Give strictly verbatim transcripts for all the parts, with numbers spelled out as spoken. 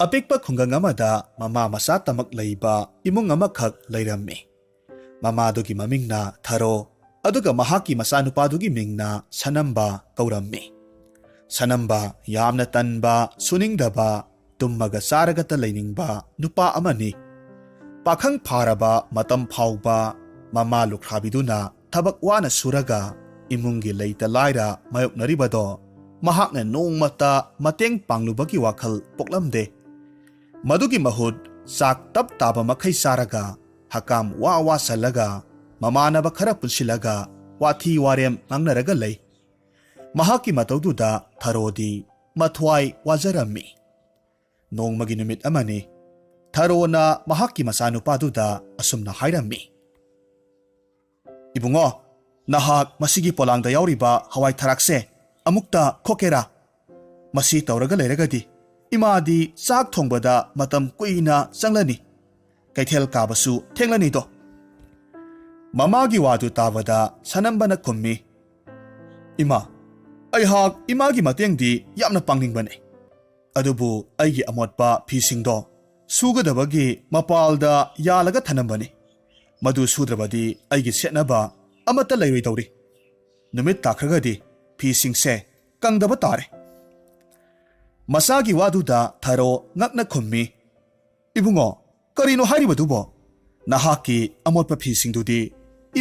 ꯑꯄꯤꯛꯄ ꯈꯨꯡꯒꯪ ꯑꯃꯗ ꯃꯃꯥ ꯃꯆꯥ ꯇꯃꯛ ꯂꯩꯕ ꯏꯃꯨꯡ ꯑꯃꯈꯛ ꯂꯩꯔꯝꯃꯤ꯫ ꯃꯃꯥꯗꯨꯒꯤ ꯃꯃꯤꯡꯅ ꯊꯔꯣ, ꯑꯗꯨꯒ ꯃꯍꯥꯛꯀꯤ ꯃꯆꯥꯅꯨꯄꯥꯗꯨꯒꯤ ꯃꯤꯡꯅ ꯁꯅꯝꯕ ꯀꯧꯔꯝꯃꯤ꯫ ꯁꯅꯝꯕ ꯌꯥꯝꯅ ꯇꯟꯕ, ꯁꯨꯅꯤꯡꯗꯕ, ꯇꯨꯝꯃꯒ ꯆꯥꯔꯒꯇ ꯂꯩꯅꯤꯡꯕ ꯅꯨꯄꯥ ꯑꯃꯅꯤ꯫ ꯄꯥꯈꯪ ꯐꯥꯔꯕ ꯃꯇꯝ ꯐꯥꯎꯕ ꯃꯃꯥ ꯂꯨꯈ꯭ꯔꯥꯕꯤꯗꯨꯅ ꯊꯕꯛ ꯋꯥꯅ ꯁꯨꯔꯒ ꯏꯃꯨꯡꯒꯤ ꯂꯩꯇ ꯂꯥꯏꯔ ꯃꯥꯌꯣꯛꯅꯔꯤꯕꯗꯣ ꯃꯍꯥꯛꯅ ꯅꯣꯡꯃꯇ ꯃꯇꯦꯡ ꯄꯥꯡꯂꯨꯕꯒꯤ ꯋꯥꯈꯜ ꯄꯣꯛꯂꯝꯗꯦ꯫ ꯃꯗꯨꯒꯤ ꯃꯍꯨꯠ ꯆꯥꯛ ꯇꯞ ꯇꯥꯕ ꯃꯈꯩ ꯆꯥꯔꯒ ꯍꯀꯥꯝ ꯋꯥ ꯋꯥ ꯁꯜꯂꯒ ꯃꯃꯥꯟꯅꯕ ꯈꯔ ꯄꯨꯟꯁꯤꯜꯂꯒ ꯋꯥꯊꯤ ꯋꯥꯔꯦꯝ ꯉꯥꯡꯅꯔꯒ ꯂꯩ꯫ ꯃꯍꯥꯛꯀꯤ ꯃꯇꯧꯗꯨꯗ ꯊꯔꯣꯗꯤ ꯃꯊ꯭ꯋꯥꯏ ꯋꯥꯖꯔꯝꯃꯤ꯫ ꯅꯣꯡꯃꯒꯤ ꯅꯨꯃꯤꯠ ꯑꯃꯅꯤ꯫ ꯊꯔꯣꯅ ꯃꯍꯥꯛꯀꯤ ꯃꯆꯥꯅꯨꯄꯥꯗꯨꯗ ꯑꯁꯨꯝꯅ ꯍꯥꯏꯔꯝꯃꯤ, "ꯏꯕꯨꯡꯉꯣ, ꯅꯍꯥꯛ ꯃꯁꯤꯒꯤ ꯄꯣꯂꯥꯡꯗ ꯌꯥꯎꯔꯤꯕ ꯍꯋꯥꯏ ꯊꯔꯥꯛꯁꯦ ꯑꯃꯨꯛꯇ ꯈꯣꯛꯀꯦꯔꯥ? ꯃꯁꯤ ꯇꯧꯔꯒ ꯂꯩꯔꯒꯗꯤ ꯏꯃꯥꯗꯤ ꯆꯥꯛ ꯊꯣꯡꯕꯗ ꯃꯇꯝ ꯀꯨꯏꯅ ꯆꯪꯂꯅꯤ꯫ ꯀꯩꯊꯦꯜ ꯀꯥꯕꯁꯨ ꯊꯦꯡꯂꯅꯤꯗꯣ꯫" ꯃꯃꯥꯒꯤ ꯋꯥꯗꯨ ꯇꯥꯕꯗ ꯁꯅꯝꯕꯅ ꯈꯨꯝꯃꯤ, "ꯏꯃꯥ, ꯑꯩꯍꯥꯛ ꯏꯃꯥꯒꯤ ꯃꯇꯦꯡꯗꯤ ꯌꯥꯝꯅ ꯄꯥꯡꯅꯤꯡꯕꯅꯤ꯫ ꯑꯗꯨꯕꯨ ꯑꯩꯒꯤ ꯑꯃꯣꯠꯄ ꯐꯤꯁꯤꯡꯗꯣ ꯁꯨꯒꯗꯕꯒꯤ ꯃꯄꯥꯜꯗ ꯌꯥꯜꯂꯒ ꯊꯅꯝꯕꯅꯤ꯫ ꯃꯗꯨ ꯁꯨꯗ꯭ꯔꯕꯗꯤ ꯑꯩꯒꯤ ꯁꯦꯠꯅꯕ ꯑꯃꯠꯇ ꯂꯩꯔꯣꯏꯗꯧꯔꯤ꯫ ꯅꯨꯃꯤꯠ ꯇꯥꯈ꯭ꯔꯒꯗꯤ ꯐꯤꯁꯤꯡꯁꯦ ꯀꯪꯗꯕ ꯇꯥꯔꯦ꯫" ꯃꯆꯥꯒꯤ ꯋꯥꯗꯨꯗ ꯊꯔꯣ ꯉꯛꯅ ꯈꯨꯝꯃꯤ, "ꯏꯕꯨꯡꯉꯣ, ꯀꯔꯤꯅꯣ ꯍꯥꯏꯔꯤꯕꯗꯨꯕꯣ? ꯅꯍꯥꯛꯀꯤ ꯑꯃꯣꯠꯄ ꯐꯤꯁꯤꯡꯗꯨꯗꯤ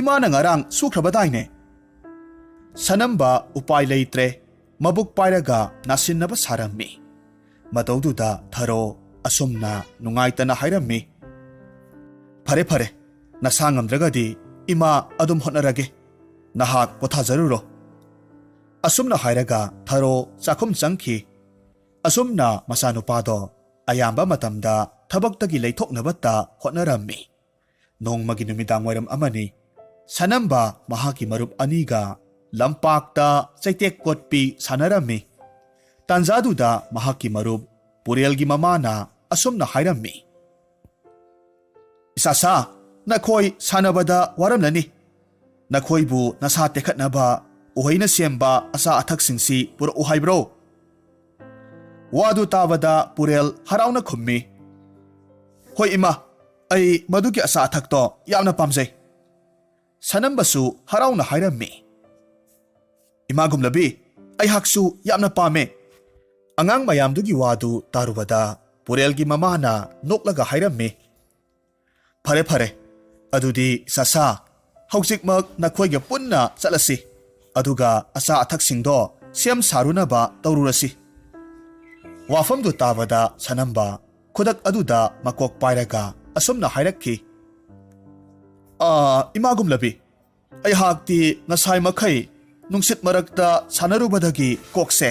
ꯏꯃꯥꯅ ꯉꯔꯥꯡ ꯁꯨꯈ꯭ꯔꯕꯗꯥꯏꯅꯦ?" ꯁꯅꯝꯕ ꯎꯄꯥꯏ ꯂꯩꯇ꯭ꯔꯦ, ꯃꯕꯨꯛ ꯄꯥꯏꯔꯒ ꯅꯥꯁꯤꯟꯅꯕ ꯁꯥꯔꯝꯃꯤ꯫ ꯃꯇꯧꯗꯨꯗ ꯊꯔꯣ ꯑꯁꯨꯝꯅ ꯅꯨꯡꯉꯥꯏꯇꯅ ꯍꯥꯏꯔꯝꯃꯤ, "ꯐꯔꯦ, ꯐꯔꯦ, ꯅꯁꯥ ꯉꯝꯗ꯭ꯔꯒꯗꯤ ꯏꯃꯥ ꯑꯗꯨꯝ ꯍꯣꯠꯅꯔꯒꯦ꯫ ꯅꯍꯥꯛ ꯄꯣꯊꯥꯖꯔꯨꯔꯣ꯫" ꯑꯁꯨꯝꯅ ꯍꯥꯏꯔꯒ ꯊꯔꯣ ꯆꯥꯛꯈꯨꯝ ꯆꯪꯈꯤ꯫ ꯑꯁꯨꯝꯅ ꯃꯆꯥꯅꯨꯄꯥꯗꯣ ꯑꯌꯥꯝꯕ ꯃꯇꯝꯗ ꯊꯕꯛꯇꯒꯤ ꯂꯩꯊꯣꯛꯅꯕꯇ ꯍꯣꯠꯅꯔꯝꯃꯤ꯫ ꯅꯣꯡꯃꯒꯤ ꯅꯨꯃꯤꯗꯥꯡ ꯋꯥꯏꯔꯝ ꯑꯃꯅꯤ꯫ ꯁꯅꯝꯕ ꯃꯍꯥꯛꯀꯤ ꯃꯔꯨꯞ ꯑꯅꯤꯒ ꯂꯝꯄꯥꯛꯇ ꯆꯩꯇꯦꯛ ꯀꯣꯠꯄꯤ ꯁꯥꯟꯅꯔꯝꯃꯤ꯫ ꯇꯥꯟꯖꯥꯗꯨꯗ ꯃꯍꯥꯛꯀꯤ ꯃꯔꯨꯞ ꯄꯨꯔꯦꯜꯒꯤ ꯃꯃꯥꯅ ꯑꯁꯨꯝꯅ ꯍꯥꯏꯔꯝꯃꯤ, "ꯏꯁꯥꯁꯥ, ꯅꯈꯣꯏ ꯁꯥꯟꯅꯕꯗ ꯋꯥꯔꯝꯂꯅꯤ꯫ ꯅꯈꯣꯏꯕꯨ ꯅꯁꯥ ꯇꯦꯛꯈꯠꯅꯕ ꯎꯍꯩꯅ ꯁꯦꯝꯕ ꯑꯆꯥ ꯑꯊꯛꯁꯤꯡꯁꯤ ꯄꯨꯔꯛꯎ ꯍꯥꯏꯕ꯭ꯔꯣ?" ꯋꯥꯗꯨ ꯇꯥꯕꯗ ꯄꯨꯔꯦꯜ ꯍꯔꯥꯎꯅ ꯈꯨꯝꯃꯤ, "ꯍꯣꯏ ꯏꯃꯥ, ꯑꯩ ꯃꯗꯨꯒꯤ ꯑꯆꯥ ꯑꯊꯛꯇꯣ ꯌꯥꯝꯅ ꯄꯥꯝꯖꯩ꯫" ꯁꯅꯝꯕꯁꯨ ꯍꯔꯥꯎꯅ ꯍꯥꯏꯔꯝꯃꯤ, "ꯏꯃꯥ ꯒꯨꯝꯂꯕꯤ, ꯑꯩꯍꯥꯛꯁꯨ ꯌꯥꯝꯅ ꯄꯥꯝꯃꯦ꯫" ꯑꯉꯥꯡ ꯃꯌꯥꯝꯗꯨꯒꯤ ꯋꯥꯗꯨ ꯇꯥꯔꯨꯕꯗ ꯄꯨꯔꯦꯜꯒꯤ ꯃꯃꯥꯅ ꯅꯣꯛꯂꯒ ꯍꯥꯏꯔꯝꯃꯤ, "ꯐꯔꯦ ꯐꯔꯦ, ꯑꯗꯨꯗꯤ ꯆꯥꯁꯥ, ꯍꯧꯖꯤꯛꯃꯛ ꯅꯈꯣꯏꯒ ꯄꯨꯟꯅ ꯆꯠꯂꯁꯤ, ꯑꯗꯨꯒ ꯑꯆꯥ ꯑꯊꯛꯁꯤꯡꯗꯣ ꯁꯦꯝ ꯁꯥꯔꯨꯅꯕ ꯇꯧꯔꯨꯔꯁꯤ꯫" ꯋꯥꯐꯝꯗꯨ ꯇꯥꯕꯗ ꯁꯅꯝꯕ ꯈꯨꯗꯛ ꯑꯗꯨꯗ ꯃꯀꯣꯛ ꯄꯥꯏꯔꯒ ꯑꯁꯨꯝꯅ ꯍꯥꯏꯔꯛꯈꯤ, "ꯑꯥ, ꯏꯃꯥ ꯒꯨꯝꯂꯕꯤ, ꯑꯩꯍꯥꯛꯇꯤ ꯉꯁꯥꯏ ꯃꯈꯩ ꯅꯨꯡꯁꯤꯠ ꯃꯔꯛꯇ ꯁꯥꯟꯅꯔꯨꯕꯗꯒꯤ ꯀꯣꯛꯁꯦ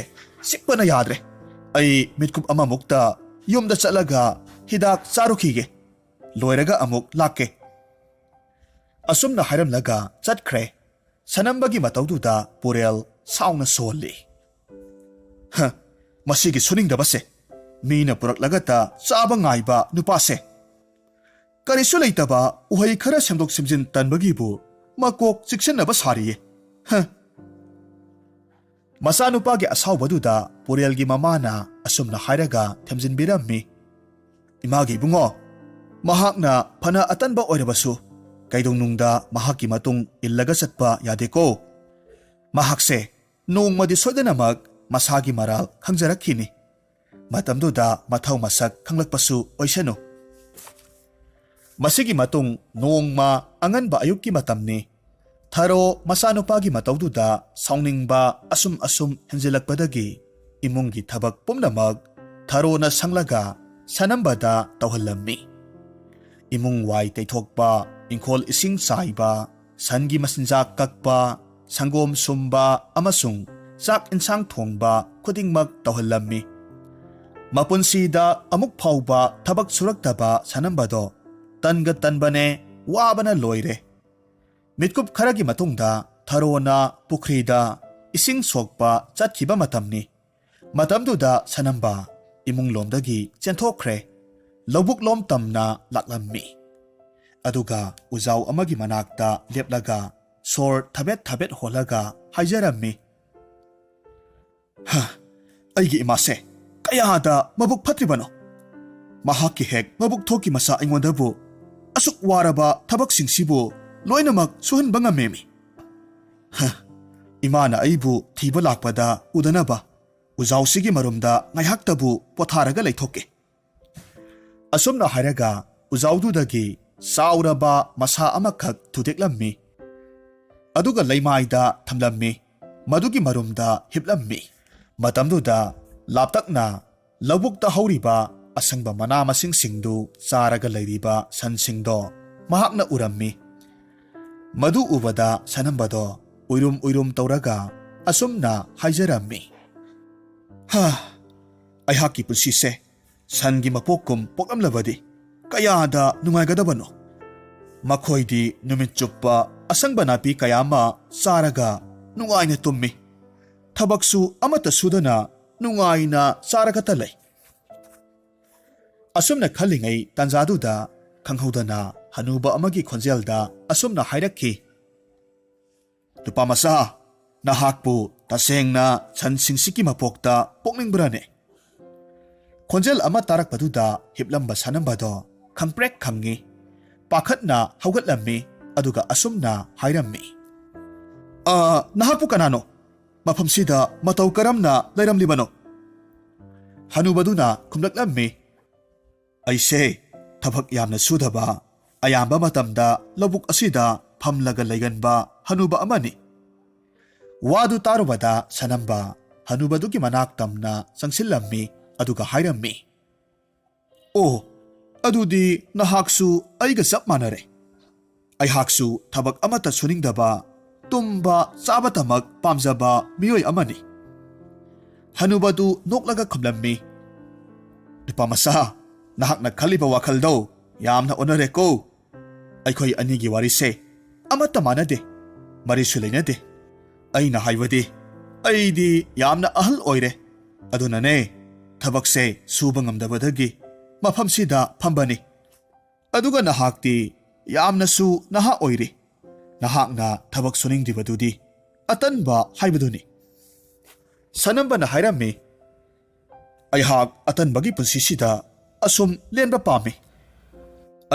ꯆꯤꯛꯄꯅ ꯌꯥꯗ꯭ꯔꯦ꯫ ꯑꯩ ꯃꯤꯠꯀꯨꯞ ꯑꯃꯃꯨꯛꯇ ꯌꯨꯝꯗ ꯆꯠꯂꯒ ꯍꯤꯗꯥꯛ ꯆꯥꯔꯨꯈꯤꯒꯦ꯫ ꯂꯣꯏꯔꯒ ꯑꯃꯨꯛ ꯂꯥꯛꯀꯦ꯫" ꯑꯁꯨꯝꯅ ꯍꯥꯏꯔꯝꯂꯒ ꯆꯠꯈ꯭ꯔꯦ꯫ ꯁꯅꯝꯕꯒꯤ ꯃꯇꯧꯗꯨꯗ ꯄꯨꯔꯦꯜ ꯁꯥꯎꯅ ꯁꯣꯜꯂꯤ꯫ "ꯍ, ꯃꯁꯤꯒꯤ ꯁꯨꯅꯤꯡꯗꯕꯁꯦ, ꯃꯤꯅ ꯄꯨꯔꯛꯂꯒꯇ ꯆꯥꯕ ꯉꯥꯏꯕ ꯅꯨꯄꯥꯁꯦ꯫ ꯀꯔꯤꯁꯨ ꯂꯩꯇꯕ ꯎꯍꯩ ꯈꯔ ꯁꯦꯝꯗꯣꯛ ꯁꯦꯝꯖꯤꯟ ꯇꯟꯕꯒꯤꯕꯨ ꯃꯀꯣꯛ ꯆꯤꯛꯁꯤꯟꯅꯕ ꯁꯥꯔꯤꯌꯦ꯫ ꯍ꯫" ꯃꯆꯥꯅꯨꯄꯥꯒꯤ ꯑꯁꯥꯎꯕꯗꯨꯗ ꯄꯨꯔꯦꯜꯒꯤ ꯃꯃꯥꯅ ꯑꯁꯨꯝꯅ ꯍꯥꯏꯔꯒ ꯊꯦꯝꯖꯤꯟꯕꯤꯔꯝꯃꯤ, "ꯏꯃꯥꯒꯤ ꯏꯕꯨꯡꯉꯣ, ꯃꯍꯥꯛꯅ ꯐꯅ ꯑꯇꯟꯕ ꯑꯣꯏꯔꯕꯁꯨ ꯀꯩꯗꯧꯅꯨꯡꯗ ꯃꯍꯥꯛꯀꯤ ꯃꯇꯨꯡ ꯏꯜꯂꯒ ꯆꯠꯄ ꯌꯥꯗꯦꯀꯣ꯫ ꯃꯍꯥꯛꯁꯦ ꯅꯣꯡꯃꯗꯤ ꯁꯣꯏꯗꯅꯃꯛ ꯃꯁꯥꯒꯤ ꯃꯔꯥꯜ ꯈꯪꯖꯔꯛꯈꯤꯅꯤ꯫ ꯃꯇꯝꯗꯨꯗ ꯃꯊꯧ ꯃꯁꯛ ꯈꯪꯂꯛꯄꯁꯨ ꯑꯣꯏꯁꯅꯨ꯫" ꯃꯁꯤꯒꯤ ꯃꯇꯨꯡ ꯅꯣꯡꯃ ꯑꯉꯟꯕ ꯑꯌꯨꯛꯀꯤ ꯃꯇꯝꯅꯤ꯫ ꯊꯔꯣ ꯃꯆꯥꯅꯨꯄꯥꯒꯤ ꯃꯇꯧꯗꯨꯗ ꯁꯥꯎꯅꯤꯡꯕ ꯑꯁꯨꯝ ꯑꯁꯨꯝ ꯍꯦꯟꯖꯤꯜꯂꯛꯄꯗꯒꯤ ꯏꯃꯨꯡꯒꯤ ꯊꯕꯛ ꯄꯨꯝꯅꯃꯛ ꯊꯔꯣꯅ ꯁꯪꯂꯒ ꯁꯅꯝꯕꯗ ꯇꯧꯍꯜꯂꯝꯃꯤ꯫ ꯏꯃꯨꯡ ꯋꯥꯏ ꯇꯩꯊꯣꯛꯄ, ꯏꯪꯈꯣꯜ ꯏꯁꯤꯡ ꯆꯥꯏꯕ, ꯁꯟꯒꯤ ꯃꯆꯤꯟꯖꯥꯛ ꯀꯛꯄ, ꯁꯪꯒꯣꯝ ꯁꯨꯝꯕ ꯑꯃꯁꯨꯡ ꯆꯥꯛ ꯏꯟꯁꯥꯡ ꯊꯣꯡꯕ ꯈꯨꯗꯤꯡꯃꯛ ꯇꯧꯍꯜꯂꯝꯃꯤ꯫ ꯃꯄꯨꯟꯁꯤꯗ ꯑꯃꯨꯛ ꯐꯥꯎꯕ ꯊꯕꯛ ꯁꯨꯔꯛꯇꯕ ꯁꯅꯝꯕꯗꯣ ꯇꯟꯒ ꯇꯟꯕꯅꯦ, ꯋꯥꯕꯅ ꯂꯣꯏꯔꯦ꯫ ꯃꯤꯠꯀꯨꯞ ꯈꯔꯒꯤ ꯃꯇꯨꯡꯗ ꯊꯔꯣꯅ ꯄꯨꯈ꯭ꯔꯤꯗ ꯏꯁꯤꯡ ꯁꯣꯛꯄ ꯆꯠꯈꯤꯕ ꯃꯇꯝꯅꯤ꯫ ꯃꯇꯝꯗꯨꯗ ꯁꯅꯝꯕ ꯏꯃꯨꯡꯂꯣꯝꯗꯒꯤ ꯆꯦꯟꯊꯣꯛꯈ꯭ꯔꯦ꯫ ꯂꯧꯕꯨꯛꯂꯣꯝ ꯇꯝꯅ ꯂꯥꯛꯂꯝꯃꯤ꯫ ꯑꯗꯨꯒ ꯎꯖꯥꯎ ꯑꯃꯒꯤ ꯃꯅꯥꯛꯇ ꯂꯦꯞꯂꯒ ꯁꯣꯔ ꯊꯕꯦꯠ ꯊꯕꯦꯠ ꯍꯣꯜꯂꯒ ꯍꯥꯏꯖꯔꯝꯃꯤ, "ꯍ, ꯑꯩꯒꯤ ꯏꯃꯥꯁꯦ ꯀꯌꯥꯗ ꯃꯕꯨꯛ ꯐꯠꯇ꯭ꯔꯤꯕꯅꯣ? ꯃꯍꯥꯛꯀꯤ ꯍꯦꯛ ꯃꯕꯨꯛ ꯊꯣꯛꯀꯤ ꯃꯆꯥ ꯑꯩꯉꯣꯟꯗꯕꯨ ꯑꯁꯨꯛ ꯋꯥꯔꯕ ꯊꯕꯛꯁꯤꯡꯁꯤꯕꯨ ꯂꯣꯏꯅꯃꯛ ꯁꯨꯍꯟꯕ ꯉꯝꯃꯦꯃꯤ꯫ ꯍ, ꯏꯃꯥꯅ ꯑꯩꯕꯨ ꯊꯤꯕ ꯂꯥꯛꯄꯗ ꯎꯗꯅꯕ ꯎꯖꯥꯎꯁꯤꯒꯤ ꯃꯔꯨꯝꯗ ꯉꯥꯏꯍꯥꯛꯇꯕꯨ ꯄꯣꯊꯥꯔꯒ ꯂꯩꯊꯣꯛꯀꯦ꯫ ꯑꯁꯨꯝꯅ ꯍꯥꯏꯔꯒ ꯎꯖꯥꯎꯗꯨꯗꯒꯤ ꯆꯥꯎꯔꯕ ꯃꯁꯥ ꯑꯃꯈꯛ ꯊꯨꯗꯦꯛꯂꯝꯃꯤ꯫ ꯑꯗꯨꯒ ꯂꯩꯃꯥꯏꯗ ꯊꯝꯂꯝꯃꯤ꯫ ꯃꯗꯨꯒꯤ ꯃꯔꯨꯝꯗ ꯍꯤꯞꯂꯝꯃꯤ꯫ ꯃꯇꯝꯗꯨꯗ ꯂꯥꯞꯇꯛꯅ ꯂꯧꯕꯨꯛꯇ ꯍꯧꯔꯤꯕ ꯑꯁꯪꯕ ꯃꯅꯥ ꯃꯁꯤꯡꯁꯤꯡꯗꯨ ꯆꯥꯔꯒ ꯂꯩꯔꯤꯕ ꯁꯟꯁꯤꯡꯗꯣ ꯃꯍꯥꯛꯅ ꯎꯔꯝꯃꯤ꯫ ꯃꯗꯨ ꯎꯕꯗ ꯁꯅꯝꯕꯗꯣ ꯎꯏꯔꯨꯝ ꯎꯏꯔꯨꯝ ꯇꯧꯔꯒ ꯑꯁꯨꯝꯅ ꯍꯥꯏꯖꯔꯝꯃꯤ, "ꯍꯥ, ꯑꯩꯍꯥꯛꯀꯤ ꯄꯨꯟꯁꯤꯁꯦ ꯁꯟꯒꯤ ꯃꯄꯣꯛꯀꯨꯝ ꯄꯣꯛꯂꯝꯂꯕꯗꯤ ꯀꯌꯥꯗ ꯅꯨꯡꯉꯥꯏꯒꯗꯕꯅꯣ꯫ ꯃꯈꯣꯏꯗꯤ ꯅꯨꯃꯤꯠ ꯆꯨꯞꯄ ꯑꯁꯪꯕ ꯅꯥꯄꯤ ꯀꯌꯥ ꯑꯃ ꯆꯥꯔꯒ ꯅꯨꯡꯉꯥꯏꯅ ꯇꯨꯝꯃꯤ꯫ ꯊꯕꯛꯁꯨ ꯑꯃꯠꯇ ꯁꯨꯗꯅ ꯅꯨꯡꯉꯥꯏꯅ ꯆꯥꯔꯒꯇ ꯂꯩ꯫" ꯑꯁꯨꯝꯅ ꯈꯜꯂꯤꯉꯩ ꯇꯥꯟꯖꯥꯗꯨꯗ ꯈꯪꯍꯧꯗꯅ ꯍꯅꯨꯕ ꯑꯃꯒꯤ ꯈꯣꯟꯖꯦꯜꯗ ꯑꯁꯨꯝꯅ ꯍꯥꯏꯔꯛꯈꯤ, "ꯅꯨꯄꯥ ꯃꯆꯥ, ꯅꯍꯥꯛꯄꯨ ꯇꯁꯦꯡꯅ ꯁꯟꯁꯤꯡꯁꯤꯒꯤ ꯃꯄꯣꯛꯇ ꯄꯣꯛꯅꯤꯡꯕ꯭ꯔꯥꯅꯦ?" ꯈꯣꯟꯖꯦꯜ ꯑꯃ ꯇꯥꯔꯛꯄꯗꯨꯗ ꯍꯤꯞꯂꯝꯕ ꯁꯅꯝꯕꯗꯣ ꯈꯪꯄ꯭ꯔꯦꯛ ꯈꯪꯉꯤ꯫ ꯄꯥꯈꯠꯅ ꯍꯧꯒꯠꯂꯝꯃꯤ꯫ ꯑꯗꯨꯒ ꯑꯁꯨꯝꯅ ꯍꯥꯏꯔꯝꯃꯤ, "ꯑ, ꯅꯍꯥꯛꯄꯨ ꯀꯅꯥꯅꯣ? ꯃꯐꯝꯁꯤꯗ ꯃꯇꯧ ꯀꯔꯝꯅ ꯂꯩꯔꯝꯂꯤꯕꯅꯣ?" ꯍꯅꯨꯕꯗꯨꯅ ꯈꯨꯝꯂꯛꯂꯝꯃꯤ, "ꯑꯩꯁꯦ ꯊꯕꯛ ꯌꯥꯝꯅ ꯁꯨꯗꯕ, ꯑꯌꯥꯝꯕ ꯃꯇꯝꯗ ꯂꯧꯕꯨꯛ ꯑꯁꯤꯗ ꯐꯝꯂꯒ ꯂꯩꯒꯟꯕ ꯍꯅꯨꯕ ꯑꯃꯅꯤ꯫" ꯋꯥꯗꯨ ꯇꯥꯔꯨꯕꯗ ꯁꯅꯝꯕ ꯍꯅꯨꯕꯗꯨꯒꯤ ꯃꯅꯥꯛ ꯇꯝꯅ ꯆꯪꯁꯤꯜꯂꯝꯃꯤ꯫ ꯑꯗꯨꯒ ꯍꯥꯏꯔꯝꯃꯤ, "ꯑꯣ, ꯑꯗꯨꯗꯤ ꯅꯍꯥꯛꯁꯨ ꯑꯩꯒ ꯆꯞ ꯃꯥꯟꯅꯔꯦ꯫ ꯑꯩꯍꯥꯛꯁꯨ ꯊꯕꯛ ꯑꯃꯠꯇ ꯁꯨꯅꯤꯡꯗꯕ, ꯇꯨꯝꯕ ꯆꯥꯕꯇꯃꯛ ꯄꯥꯝꯖꯕ ꯃꯤꯑꯣꯏ ꯑꯃꯅꯤ꯫" ꯍꯅꯨꯕꯗꯨ ꯅꯣꯛꯂꯒ ꯈꯨꯝꯂꯝꯃꯤ, "ꯅꯨꯄꯥ ꯃꯆꯥ, ꯅꯍꯥꯛꯅ ꯈꯜꯂꯤꯕ ꯋꯥꯈꯜꯗꯣ ꯌꯥꯝꯅ ꯑꯣꯟꯅꯔꯦꯀꯣ꯫ ꯑꯩꯈꯣꯏ ꯑꯅꯤꯒꯤ ꯋꯥꯔꯤꯁꯦ ꯑꯃꯠꯇ ꯃꯥꯟꯅꯗꯦ, ꯃꯔꯤꯁꯨ ꯂꯩꯅꯗꯦ꯫ ꯑꯩꯅ ꯍꯥꯏꯕꯗꯤ, ꯑꯩꯗꯤ ꯌꯥꯝꯅ ꯑꯍꯜ ꯑꯣꯏꯔꯦ꯫ ꯑꯗꯨꯅꯅꯦ, ꯊꯕꯛꯁꯦ ꯁꯨꯕ ꯉꯝꯗꯕꯗꯒꯤ ꯃꯐꯝꯁꯤꯗ ꯐꯝꯕꯅꯤ꯫ ꯑꯗꯨꯒ ꯅꯍꯥꯛꯇꯤ ꯌꯥꯝꯅꯁꯨ ꯅꯍꯥ ꯑꯣꯏꯔꯤ꯫ ꯅꯍꯥꯛꯅ ꯊꯕꯛ ꯁꯨꯅꯤꯡꯗ꯭ꯔꯤꯕꯗꯨꯗꯤ ꯑꯇꯟꯕ ꯍꯥꯏꯕꯗꯨꯅꯤ꯫" ꯁꯅꯝꯕꯅ ꯍꯥꯏꯔꯝꯃꯤ, ꯑꯩꯍꯥꯛ ꯑꯇꯟꯕꯒꯤ ꯄꯨꯟꯁꯤꯁꯤꯗ ꯑꯁꯨꯝ ꯂꯦꯟꯕ ꯄꯥꯝꯃꯤ꯫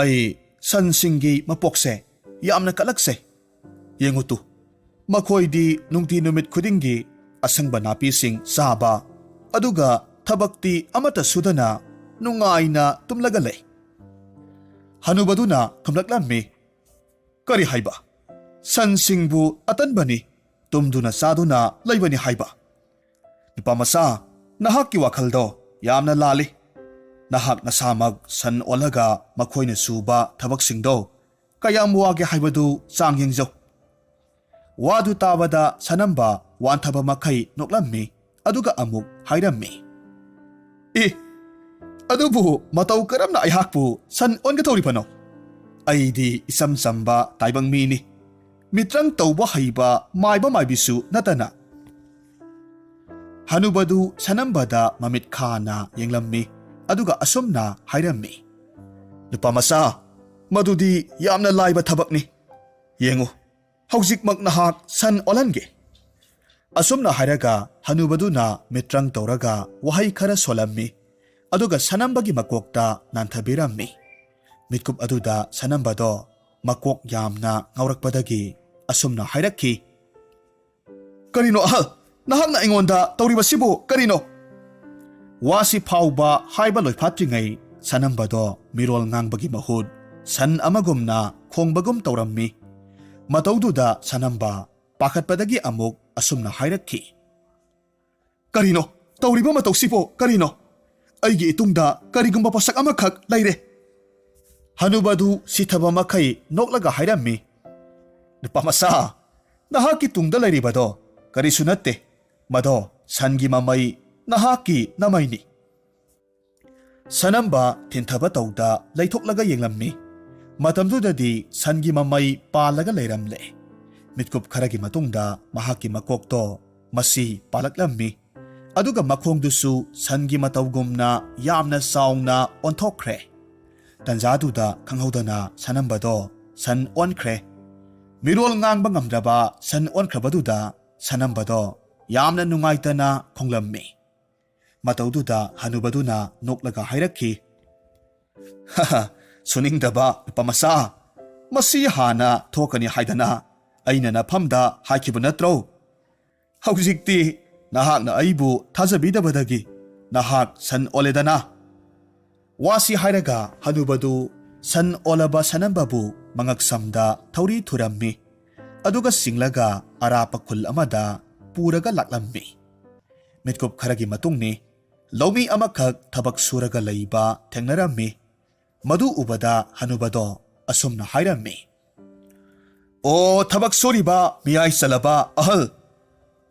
ꯑꯩ ꯁꯟꯁꯤꯡꯒꯤ ꯃꯄꯣꯛꯁꯦ ꯌꯥꯝꯅ ꯀꯠꯂꯛꯆꯩ꯫ ꯌꯦꯡꯉꯨ ꯇꯨ, ꯃꯈꯣꯏꯗꯤ ꯅꯨꯡꯇꯤ ꯅꯨꯃꯤꯠ ꯈꯨꯗꯤꯡꯒꯤ ꯑꯁꯪꯕ ꯅꯥꯄꯤꯁꯤꯡ ꯆꯥꯕ, ꯑꯗꯨꯒ ꯊꯕꯛꯇꯤ ꯑꯃꯠꯇ ꯁꯨꯗꯅ ꯅꯨꯡꯉꯥꯏꯅ ꯇꯨꯝꯂꯒ ꯂꯩ꯫ ꯍꯅꯨꯕꯗꯨꯅ ꯈꯨꯝꯂꯛꯂꯝꯃꯤ, "ꯀꯔꯤ ꯍꯥꯏꯕ? ꯁꯟꯁꯤꯡꯕꯨ ꯑꯇꯟꯕꯅꯤ, ꯇꯨꯝꯗꯨꯅ ꯆꯥꯗꯨꯅ ꯂꯩꯕꯅꯤ ꯍꯥꯏꯕ? ꯅꯨꯄꯥ ꯃꯆꯥ, ꯅꯍꯥꯛꯀꯤ ꯋꯥꯈꯜꯗꯣ ꯌꯥꯝꯅ ꯂꯥꯜꯂꯤ꯫ ꯅꯍꯥꯛ ꯅꯁꯥꯃꯛ ꯁꯟ ꯑꯣꯜꯂꯒ ꯃꯈꯣꯏꯅ ꯁꯨꯕ ꯊꯕꯛꯁꯤꯡꯗꯣ ꯀꯌꯥꯝ ꯋꯥꯒꯦ ꯍꯥꯏꯕꯗꯨ ꯆꯥꯡ ꯌꯦꯡꯖꯧ꯫" ꯋꯥꯗꯨ ꯇꯥꯕꯗ ꯁꯅꯝꯕ ꯋꯥꯟꯊꯕ ꯃꯈꯩ ꯅꯣꯛꯂꯝꯃꯤ, ꯑꯗꯨꯒ ꯑꯃꯨꯛ ꯍꯥꯏꯔꯝꯃꯤ, "ꯑꯦ, ꯑꯗꯨꯕꯨ ꯃꯇꯧ ꯀꯔꯝꯅ ꯑꯩꯍꯥꯛꯄꯨ ꯁꯟ ꯑꯣꯟꯒꯗꯧꯔꯤꯕꯅꯣ? ꯑꯩꯗꯤ ꯏꯆꯝ ꯆꯝꯕ ꯇꯥꯏꯕꯪ ꯃꯤꯅꯤ, ꯃꯤꯇ꯭ꯔꯪ ꯇꯧꯕ ꯍꯩꯕ ꯃꯥꯏꯕ ꯃꯥꯏꯕꯤꯁꯨ ꯅꯠꯇꯅ꯫" ꯍꯅꯨꯕꯗꯨ ꯁꯅꯝꯕꯗ ꯃꯃꯤꯠ ꯈꯥꯅ ꯌꯦꯡꯂꯝꯃꯤ, ꯑꯗꯨꯒ ꯑꯁꯨꯝꯅ ꯍꯥꯏꯔꯝꯃꯤ, "ꯅꯨꯄꯥ ꯃꯆꯥ, ꯃꯗꯨꯗꯤ ꯌꯥꯝꯅ ꯂꯥꯏꯕ ꯊꯕꯛꯅꯤ꯫ ꯌꯦꯡꯉꯨ, ꯍꯧꯖꯤꯛꯃꯛ ꯅꯍꯥꯛ ꯁꯟ ꯑꯣꯜꯍꯟꯒꯦ꯫" ꯑꯁꯨꯝꯅ ꯍꯥꯏꯔꯒ ꯍꯅꯨꯕꯗꯨꯅ ꯃꯤꯇ꯭ꯔꯪ ꯇꯧꯔꯒ ꯋꯥꯍꯩ ꯈꯔ ꯁꯣꯜꯂꯝꯃꯤ, ꯑꯗꯨꯒ ꯁꯅꯝꯕꯒꯤ ꯃꯀꯣꯛꯇ ꯅꯥꯟꯊꯕꯤꯔꯝꯃꯤ꯫ ꯃꯤꯠꯀꯨꯞ ꯑꯗꯨꯗ ꯁꯅꯝꯕꯗꯣ ꯃꯀꯣꯛ ꯌꯥꯝꯅ ꯉꯥꯎꯔꯛꯄꯗꯒꯤ ꯑꯁꯨꯝꯅ ꯍꯥꯏꯔꯛꯈꯤ, "ꯀꯔꯤꯅꯣ ꯑꯍꯜ? ꯅꯍꯥꯛꯅ ꯑꯩꯉꯣꯟꯗ ꯇꯧꯔꯤꯕꯁꯤꯕꯨ ꯀꯔꯤꯅꯣ?" ꯋꯥꯁꯤ ꯐꯥꯎꯕ ꯍꯥꯏꯕ ꯂꯣꯏꯐꯥꯠꯇ꯭ꯔꯤꯉꯩ ꯁꯅꯝꯕꯗꯣ ꯃꯤꯔꯣꯜ ꯉꯥꯡꯕꯒꯤ ꯃꯍꯨꯠ ꯁꯟ ꯑꯃꯒꯨꯝꯅ ꯈꯣꯡꯕꯒꯨꯝ ꯇꯧꯔꯝꯃꯤ꯫ ꯃꯇꯧꯗꯨꯗ ꯁꯅꯝꯕ ꯄꯥꯈꯠꯄꯗꯒꯤ ꯑꯃꯨꯛ ꯑꯁꯨꯝꯅ ꯍꯥꯏꯔꯛꯈꯤ, "ꯀꯔꯤꯅꯣ? ꯇꯧꯔꯤꯕ ꯃꯇꯧꯁꯤꯕꯨ ꯀꯔꯤꯅꯣ? ꯑꯩꯒꯤ ꯏꯇꯨꯡꯗ ꯀꯔꯤꯒꯨꯝꯕ ꯄꯣꯠꯁꯛ ꯑꯃꯈꯛ ꯂꯩꯔꯦ꯫" ꯍꯅꯨꯕꯗꯨ ꯁꯤꯊꯕ ꯃꯈꯩ ꯅꯣꯛꯂꯒ ꯍꯥꯏꯔꯝꯃꯤ, "ꯅꯨꯄꯥ ꯃꯆꯥ, ꯅꯍꯥꯛꯀꯤ ꯇꯨꯡꯗ ꯂꯩꯔꯤꯕꯗꯣ ꯀꯔꯤꯁꯨ ꯅꯠꯇꯦ꯫ ꯃꯗꯣ ꯁꯟꯒꯤ ꯃꯃꯩ, ꯅꯍꯥꯛꯀꯤ ꯅꯃꯩꯅꯤ꯫" ꯁꯅꯝꯕ ꯊꯤꯟꯊꯕ ꯇꯧꯗ ꯂꯩꯊꯣꯛꯂꯒ ꯌꯦꯡꯂꯝꯃꯤ꯫ ꯃꯇꯝꯗꯨꯗꯗꯤ ꯁꯟꯒꯤ ꯃꯃꯩ ꯄꯥꯜꯂꯒ ꯂꯩꯔꯝꯂꯦ꯫ ꯃꯤꯠꯀꯨꯞ ꯈꯔꯒꯤ ꯃꯇꯨꯡꯗ ꯃꯍꯥꯛꯀꯤ ꯃꯀꯣꯛꯇꯣ ꯃꯁꯤ ꯄꯥꯜꯂꯛꯂꯝꯃꯤ, ꯑꯗꯨꯒ ꯃꯈꯣꯡꯗꯨꯁꯨ ꯁꯟꯒꯤ ꯃꯇꯧꯒꯨꯝꯅ ꯌꯥꯝꯅ ꯆꯥꯎꯅ ꯑꯣꯟꯊꯣꯛꯈ꯭ꯔꯦ꯫ ꯇꯟꯖꯥꯗꯨꯗ ꯈꯪꯍꯧꯗꯅ ꯁꯅꯝꯕꯗꯣ ꯁꯟ ꯑꯣꯟꯈ꯭ꯔꯦ꯫ ꯃꯤꯔꯣꯜ ꯉꯥꯡꯕ ꯉꯝꯗ꯭ꯔꯕ ꯁꯟ ꯑꯣꯟꯈ꯭ꯔꯕꯗꯨꯗ ꯁꯅꯝꯕꯗꯣ ꯌꯥꯝꯅ ꯅꯨꯡꯉꯥꯏꯇꯅ ꯈꯣꯡꯂꯝꯃꯤ꯫ ꯃꯇꯧꯗꯨꯗ ꯍꯅꯨꯕꯗꯨꯅ ꯅꯣꯛꯂꯒ ꯍꯥꯏꯔꯛꯈꯤ, "ꯍꯍ, ꯁꯨꯅꯤꯡꯗꯕ ꯅꯨꯄꯥ ꯃꯆꯥ, ꯃꯁꯤ ꯍꯥꯟꯅ ꯊꯣꯛꯀꯅꯤ ꯍꯥꯏꯗꯅ ꯑꯩꯅ ꯅꯐꯝꯗ ꯍꯥꯏꯈꯤꯕ ꯅꯠꯇ꯭ꯔꯣ? ꯍꯧꯖꯤꯛꯇꯤ ꯅꯍꯥꯛꯅ ꯑꯩꯕꯨ ꯊꯥꯖꯕꯤꯗꯕꯗꯒꯤ ꯅꯍꯥꯛ ꯁꯟ ꯑꯣꯜꯂꯦꯗꯅ?" ꯋꯥꯁꯤ ꯍꯥꯏꯔꯒ ꯍꯅꯨꯕꯗꯨ ꯁꯟ ꯑꯣꯜꯂꯕ ꯁꯅꯝꯕꯕꯨ ꯃꯉꯛꯁꯝꯗ ꯊꯧꯔꯤ ꯊꯨꯔꯝꯃꯤ꯫ ꯑꯗꯨꯒ ꯆꯤꯡꯂꯒ ꯑꯔꯥꯞꯄ ꯈꯨꯜ ꯑꯃꯗ ꯄꯨꯔꯒ ꯂꯥꯛꯂꯝꯃꯤ꯫ ꯃꯤꯠꯀꯨꯞ ꯈꯔꯒꯤ ꯃꯇꯨꯡꯅꯤ꯫ ꯂꯧꯃꯤ ꯑꯃꯈꯛ ꯊꯕꯛ ꯁꯨꯔꯒ ꯂꯩꯕ ꯊꯦꯡꯅꯔꯝꯃꯤ꯫ ꯃꯗꯨ ꯎꯕꯗ ꯍꯅꯨꯕꯗꯣ ꯑꯁꯨꯝꯅ ꯍꯥꯏꯔꯝꯃꯤ, "ꯑꯣ, ꯊꯕꯛ ꯁꯨꯔꯤꯕ ꯃꯤꯌꯥꯏ ꯆꯜꯂꯕ ꯑꯍꯜ,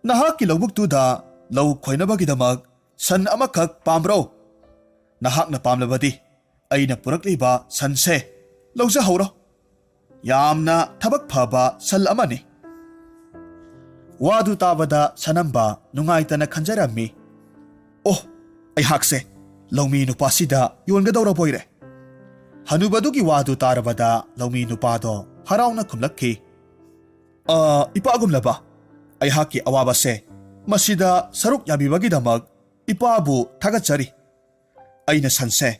ꯅꯍꯥꯛꯀꯤ ꯂꯧꯕꯨꯛꯇꯨꯗ ꯂꯧ ꯈꯣꯏꯅꯕꯒꯤꯗꯃꯛ ꯁꯟ ꯑꯃꯈꯛ ꯄꯥꯝꯕ꯭ꯔꯣ? ꯅꯍꯥꯛꯅ ꯄꯥꯝꯂꯕꯗꯤ ꯑꯩꯅ ꯄꯨꯔꯛꯂꯤꯕ ꯁꯟꯁꯦ ꯂꯧꯖꯍꯧꯔꯣ꯫ ꯌꯥꯝꯅ ꯊꯕꯛ ꯐꯕ ꯁꯟ ꯑꯃꯅꯤ꯫" ꯋꯥꯗꯨ ꯇꯥꯕꯗ ꯁꯅꯝꯕ ꯅꯨꯡꯉꯥꯏꯇꯅ ꯈꯟꯖꯔꯝꯃꯤ, "ꯑꯣ, ꯑꯩꯍꯥꯛꯁꯦ ꯂꯧꯃꯤ ꯅꯨꯄꯥꯁꯤꯗ ꯌꯣꯟꯒꯗꯧꯔꯕꯣꯏꯔꯦ꯫" ꯍꯅꯨꯕꯗꯨꯒꯤ ꯋꯥꯗꯨ ꯇꯥꯔꯕꯗ ꯂꯧꯃꯤ ꯅꯨꯄꯥꯗꯣ ꯍꯔꯥꯎꯅ ꯈꯨꯝꯂꯛꯈꯤ, "ꯑ, ꯏꯄꯥꯒꯨꯝꯂꯕ ꯑꯩꯍꯥꯛꯀꯤ ꯑꯋꯥꯕꯁꯦ ꯃꯁꯤꯗ ꯁꯔꯨꯛ ꯌꯥꯕꯤꯕꯒꯤꯗꯃꯛ ꯏꯄꯥꯕꯨ ꯊꯥꯒꯠꯆꯔꯤ꯫ ꯑꯩꯅ ꯁꯟꯁꯦ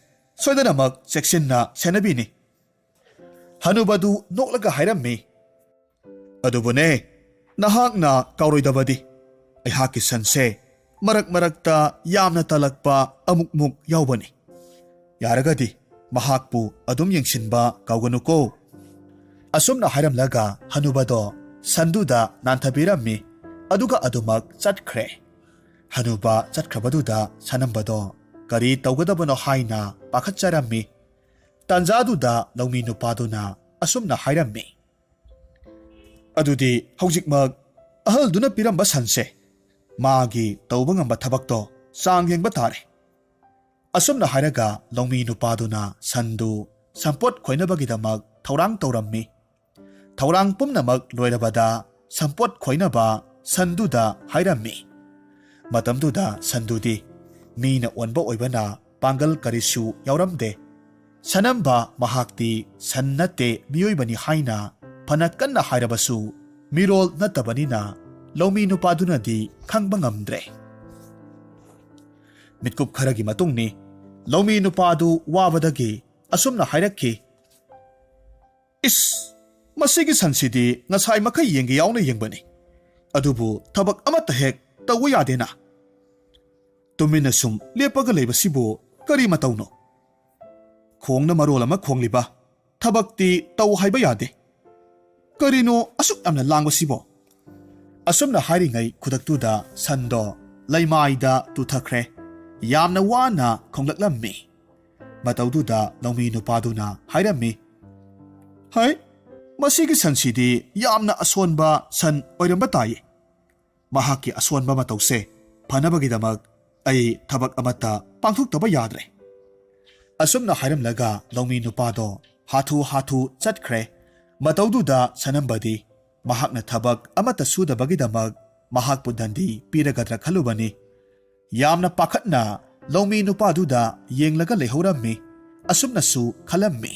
ꯁꯣꯏꯗꯅꯃꯛ ꯆꯦꯛꯁꯤꯟꯅ ꯁꯦꯟꯅꯕꯤꯅꯤ꯫" ꯍꯅꯨꯕꯗꯨ ꯅꯣꯛꯂꯒ ꯍꯥꯏꯔꯝꯃꯤ, "ꯑꯗꯨꯕꯨꯅꯦ, ꯅꯍꯥꯛꯅ ꯀꯥꯎꯔꯣꯏꯗꯕꯗꯤ ꯑꯩꯍꯥꯛꯀꯤ ꯁꯟꯁꯦ ꯃꯔꯛ ꯃꯔꯛꯇ ꯌꯥꯝꯅ ꯇꯜꯂꯛꯄ ꯑꯃꯨꯛꯃꯨꯛ ꯌꯥꯎꯕꯅꯤ꯫ ꯌꯥꯔꯒꯗꯤ ꯃꯍꯥꯛꯄꯨ ꯑꯗꯨꯝ ꯌꯦꯡꯁꯤꯟꯕ ꯀꯥꯎꯒꯅꯨꯀꯣ꯫" ꯑꯁꯨꯝꯅ ꯍꯥꯏꯔꯝꯂꯒ ꯍꯅꯨꯕꯗꯣ ꯁꯟꯗꯨꯗ ꯅꯥꯟꯊꯕꯤꯔꯝꯃꯤ꯫ ꯑꯗꯨꯒ ꯑꯗꯨꯃꯛ ꯆꯠꯈ꯭ꯔꯦ꯫ ꯍꯅꯨꯕ ꯆꯠꯈ꯭ꯔꯕꯗꯨꯗ ꯁꯅꯝꯕꯗꯣ ꯀꯔꯤ ꯇꯧꯒꯗꯕꯅꯣ ꯍꯥꯏꯅ ꯄꯥꯈꯠꯆꯔꯝꯃꯤ꯫ ꯇꯥꯟꯖꯥꯗꯨꯗ ꯂꯧꯃꯤ ꯅꯨꯄꯥꯗꯨꯅ ꯑꯁꯨꯝꯅ ꯍꯥꯏꯔꯝꯃꯤ, "ꯑꯗꯨꯗꯤ ꯍꯧꯖꯤꯛꯃꯛ ꯑꯍꯜꯗꯨꯅ ꯄꯤꯔꯝꯕ ꯁꯟꯁꯦ ꯃꯥꯒꯤ ꯇꯧꯕ ꯉꯝꯕ ꯊꯕꯛꯇꯣ ꯆꯥꯡ ꯌꯦꯡꯕ ꯇꯥꯔꯦ꯫" ꯑꯁꯨꯝꯅ ꯍꯥꯏꯔꯒ ꯂꯧꯃꯤ ꯅꯨꯄꯥꯗꯨꯅ ꯁꯟꯗꯨ ꯁꯝꯄꯣꯠ ꯈꯣꯏꯅꯕꯒꯤꯗꯃꯛ ꯊꯧꯔꯥꯡ ꯇꯧꯔꯝꯃꯤ꯫ ꯊꯧꯔꯥꯡ ꯄꯨꯝꯅꯃꯛ ꯂꯣꯏꯔꯕꯗ ꯁꯝꯄꯣꯠ ꯈꯣꯏꯅꯕ ꯁꯟꯗꯨꯗ ꯍꯥꯏꯔꯝꯃꯤ꯫ ꯃꯇꯝꯗꯨꯗ ꯁꯟꯗꯨꯗꯤ ꯃꯤꯅ ꯑꯣꯟꯕ ꯑꯣꯏꯕꯅ ꯄꯥꯡꯒꯜ ꯀꯔꯤꯁꯨ ꯌꯥꯎꯔꯝꯗꯦ꯫ ꯁꯅꯝꯕ ꯃꯍꯥꯛꯇꯤ ꯁꯟ ꯅꯠꯇꯦ, ꯃꯤꯑꯣꯏꯕꯅꯤ ꯍꯥꯏꯅ ꯐꯅ ꯀꯟꯅ ꯍꯥꯏꯔꯕꯁꯨ ꯃꯤꯔꯣꯜ ꯅꯠꯇꯕꯅꯤꯅ ꯂꯧꯃꯤ ꯅꯨꯄꯥꯗꯨꯅꯗꯤ ꯈꯪꯕ ꯉꯝꯗ꯭ꯔꯦ꯫ ꯃꯤꯠꯀꯨꯞ ꯈꯔꯒꯤ ꯃꯇꯨꯡꯅꯤ꯫ ꯂꯧꯃꯤ ꯅꯨꯄꯥꯗꯨ ꯋꯥꯕꯗꯒꯤ ꯑꯁꯨꯝꯅ ꯍꯥꯏꯔꯛꯈꯤ, "ꯏꯁ, ꯃꯁꯤꯒꯤ ꯁꯟꯁꯤꯗꯤ ꯉꯁꯥꯏ ꯃꯈꯩ ꯌꯦꯡꯒꯦ ꯌꯥꯎꯅ ꯌꯦꯡꯕꯅꯤ, ꯑꯗꯨꯕꯨ ꯊꯕꯛ ꯑꯃꯠꯇ ꯍꯦꯛ ꯇꯧꯕ ꯌꯥꯗꯦꯅ꯫ ꯇꯨꯃꯤꯟꯅ ꯁꯨꯝ ꯂꯦꯞꯄꯒ ꯂꯩꯕꯁꯤꯕꯨ ꯀꯔꯤ ꯃꯇꯧꯅꯣ? ꯈꯣꯡꯅ ꯃꯔꯣꯜ ꯑꯃ ꯈꯣꯡꯂꯤꯕ, ꯊꯕꯛꯇꯤ ꯇꯧ ꯍꯥꯏꯕ ꯌꯥꯗꯦ꯫ ꯀꯔꯤꯅꯣ ꯑꯁꯨꯛ ꯌꯥꯝꯅ ꯂꯥꯡꯕꯁꯤꯕꯣ?" ꯑꯁꯨꯝꯅ ꯍꯥꯏꯔꯤꯉꯩ ꯈꯨꯗꯛꯇꯨꯗ ꯁꯟꯗꯣ ꯂꯩꯃꯥꯏꯗ ꯇꯨꯊꯈ꯭ꯔꯦ꯫ ꯌꯥꯝꯅ ꯋꯥꯅ ꯈꯣꯡꯂꯛꯂꯝꯃꯤ꯫ ꯃꯇꯧꯗꯨꯗ ꯂꯧꯃꯤ ꯅꯨꯄꯥꯗꯨꯅ ꯍꯥꯏꯔꯝꯃꯤ, "ꯍꯩ, ꯃꯁꯤꯒꯤ ꯁꯟꯁꯤꯗꯤ ꯌꯥꯝꯅ ꯑꯁꯣꯟꯕ ꯁꯟ ꯑꯣꯏꯔꯝꯕ ꯇꯥꯏ꯫ ꯃꯍꯥꯛꯀꯤ ꯑꯁꯣꯟꯕ ꯃꯇꯧꯁꯦ ꯐꯅꯕꯒꯤꯗꯃꯛ ꯑꯩ ꯊꯕꯛ ꯑꯃꯠꯇ ꯄꯥꯡꯊꯣꯛꯇꯕ ꯌꯥꯗ꯭ꯔꯦ꯫" ꯑꯁꯨꯝꯅ ꯍꯥꯏꯔꯝꯂꯒ ꯂꯧꯃꯤ ꯅꯨꯄꯥꯗꯣ ꯍꯥꯊꯨ ꯍꯥꯊꯨ ꯆꯠꯈ꯭ꯔꯦ꯫ ꯃꯇꯧꯗꯨꯗ ꯁꯅꯝꯕꯗꯤ ꯃꯍꯥꯛꯅ ꯊꯕꯛ ꯑꯃꯠꯇ ꯁꯨꯗꯕꯒꯤꯗꯃꯛ ꯃꯍꯥꯛꯄꯨ ꯗꯟꯗꯤ ꯄꯤꯔꯒꯗ꯭ꯔꯥ ꯈꯜꯂꯨꯕꯅꯤ꯫ ꯌꯥꯝꯅ ꯄꯥꯈꯠꯅ ꯂꯧꯃꯤ ꯅꯨꯄꯥꯗꯨꯗ ꯌꯦꯡꯂꯒ ꯂꯩꯍꯧꯔꯝꯃꯤ꯫ ꯑꯁꯨꯝꯅꯁꯨ ꯈꯜꯂꯝꯃꯤ,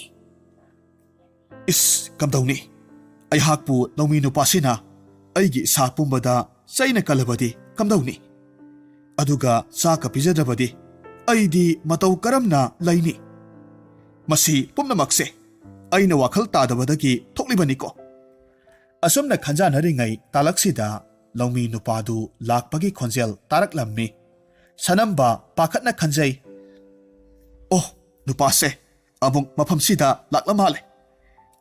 "ꯏꯁ, ꯀꯝꯗꯧꯅꯤ? ꯑꯩꯍꯥꯛꯄꯨ ꯂꯧꯃꯤ ꯅꯨꯄꯥꯁꯤꯅ ꯑꯩꯒꯤ ꯏꯁꯥ ꯄꯨꯝꯕꯗ ꯆꯩꯅ ꯀꯜꯂꯕꯗꯤ ꯀꯝꯗꯧꯅꯤ? ꯑꯗꯨꯒ ꯆꯥꯛꯀ ꯄꯤꯖꯗ꯭ꯔꯕꯗꯤ ꯑꯩꯗꯤ ꯃꯇꯧ ꯀꯔꯝꯅ ꯂꯩꯅꯤ? ꯃꯁꯤ ꯄꯨꯝꯅꯃꯛꯁꯦ ꯑꯩꯅ ꯋꯥꯈꯜ ꯇꯥꯗꯕꯗꯒꯤ ꯊꯣꯛꯂꯤꯕꯅꯤꯀꯣ?" ꯑꯁꯨꯝꯅ ꯈꯟꯖꯥꯅꯔꯤꯉꯩ ꯇꯥꯂꯛꯁꯤꯗ ꯂꯧꯃꯤ ꯅꯨꯄꯥꯗꯨ ꯂꯥꯛꯄꯒꯤ ꯈꯣꯟꯖꯦꯜ ꯇꯥꯔꯛꯂꯝꯃꯤ꯫ ꯁꯅꯝꯕ ꯄꯥꯈꯠꯅ ꯈꯟꯖꯩ, "ꯑꯣ, ꯅꯨꯄꯥꯁꯦ ꯑꯃꯨꯛ ꯃꯐꯝꯁꯤꯗ ꯂꯥꯛꯂ ꯃꯥꯜꯂꯦ꯫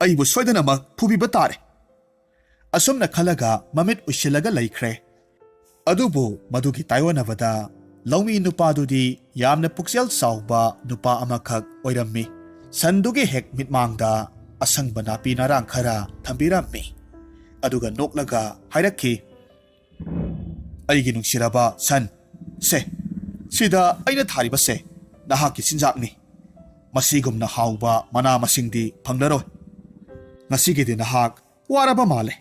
ꯑꯩꯕꯨ ꯁꯣꯏꯗꯅꯃꯛ ꯐꯨꯕꯤꯕ ꯇꯥꯔꯦ꯫" ꯑꯁꯨꯝꯅ ꯈꯜꯂꯒ ꯃꯃꯤꯠ ꯎꯏꯁꯤꯜꯂꯒ ꯂꯩꯈ꯭ꯔꯦ꯫ ꯑꯗꯨꯕꯨ ꯃꯗꯨꯒꯤ ꯇꯥꯏꯑꯣꯟꯅꯕꯗ ꯂꯧꯃꯤ ꯅꯨꯄꯥꯗꯨꯗꯤ ꯌꯥꯝꯅ ꯄꯨꯛꯆꯦꯜ ꯆꯥꯎꯕ ꯅꯨꯄꯥ ꯑꯃꯈꯛ ꯑꯣꯏꯔꯝꯃꯤ꯫ ꯁꯟꯗꯨꯒꯤ ꯍꯦꯛ ꯃꯤꯠꯃꯥꯡꯗ ꯑꯁꯪꯕ ꯅꯥꯄꯤ ꯅꯔꯥꯡ ꯈꯔ ꯊꯝꯕꯤꯔꯝꯃꯤ꯫ ꯑꯗꯨꯒ ꯅꯣꯛꯂꯒ ꯍꯥꯏꯔꯛꯈꯤ, "ꯑꯩꯒꯤ ꯅꯨꯡꯁꯤꯔꯕ ꯁꯟ, ꯁꯦ, ꯁꯤꯗ ꯑꯩꯅ ꯊꯥꯔꯤꯕꯁꯦ ꯅꯍꯥꯛꯀꯤ ꯆꯤꯟꯖꯥꯛꯅꯤ꯫ ꯃꯁꯤꯒꯨꯝꯅ ꯍꯥꯎꯕ ꯃꯅꯥ ꯃꯁꯤꯡꯗꯤ ꯐꯪꯂꯔꯣꯏ꯫ ꯉꯁꯤꯒꯤꯗꯤ ꯅꯍꯥꯛ ꯋꯥꯔꯕ ꯃꯥꯜꯂꯦ꯫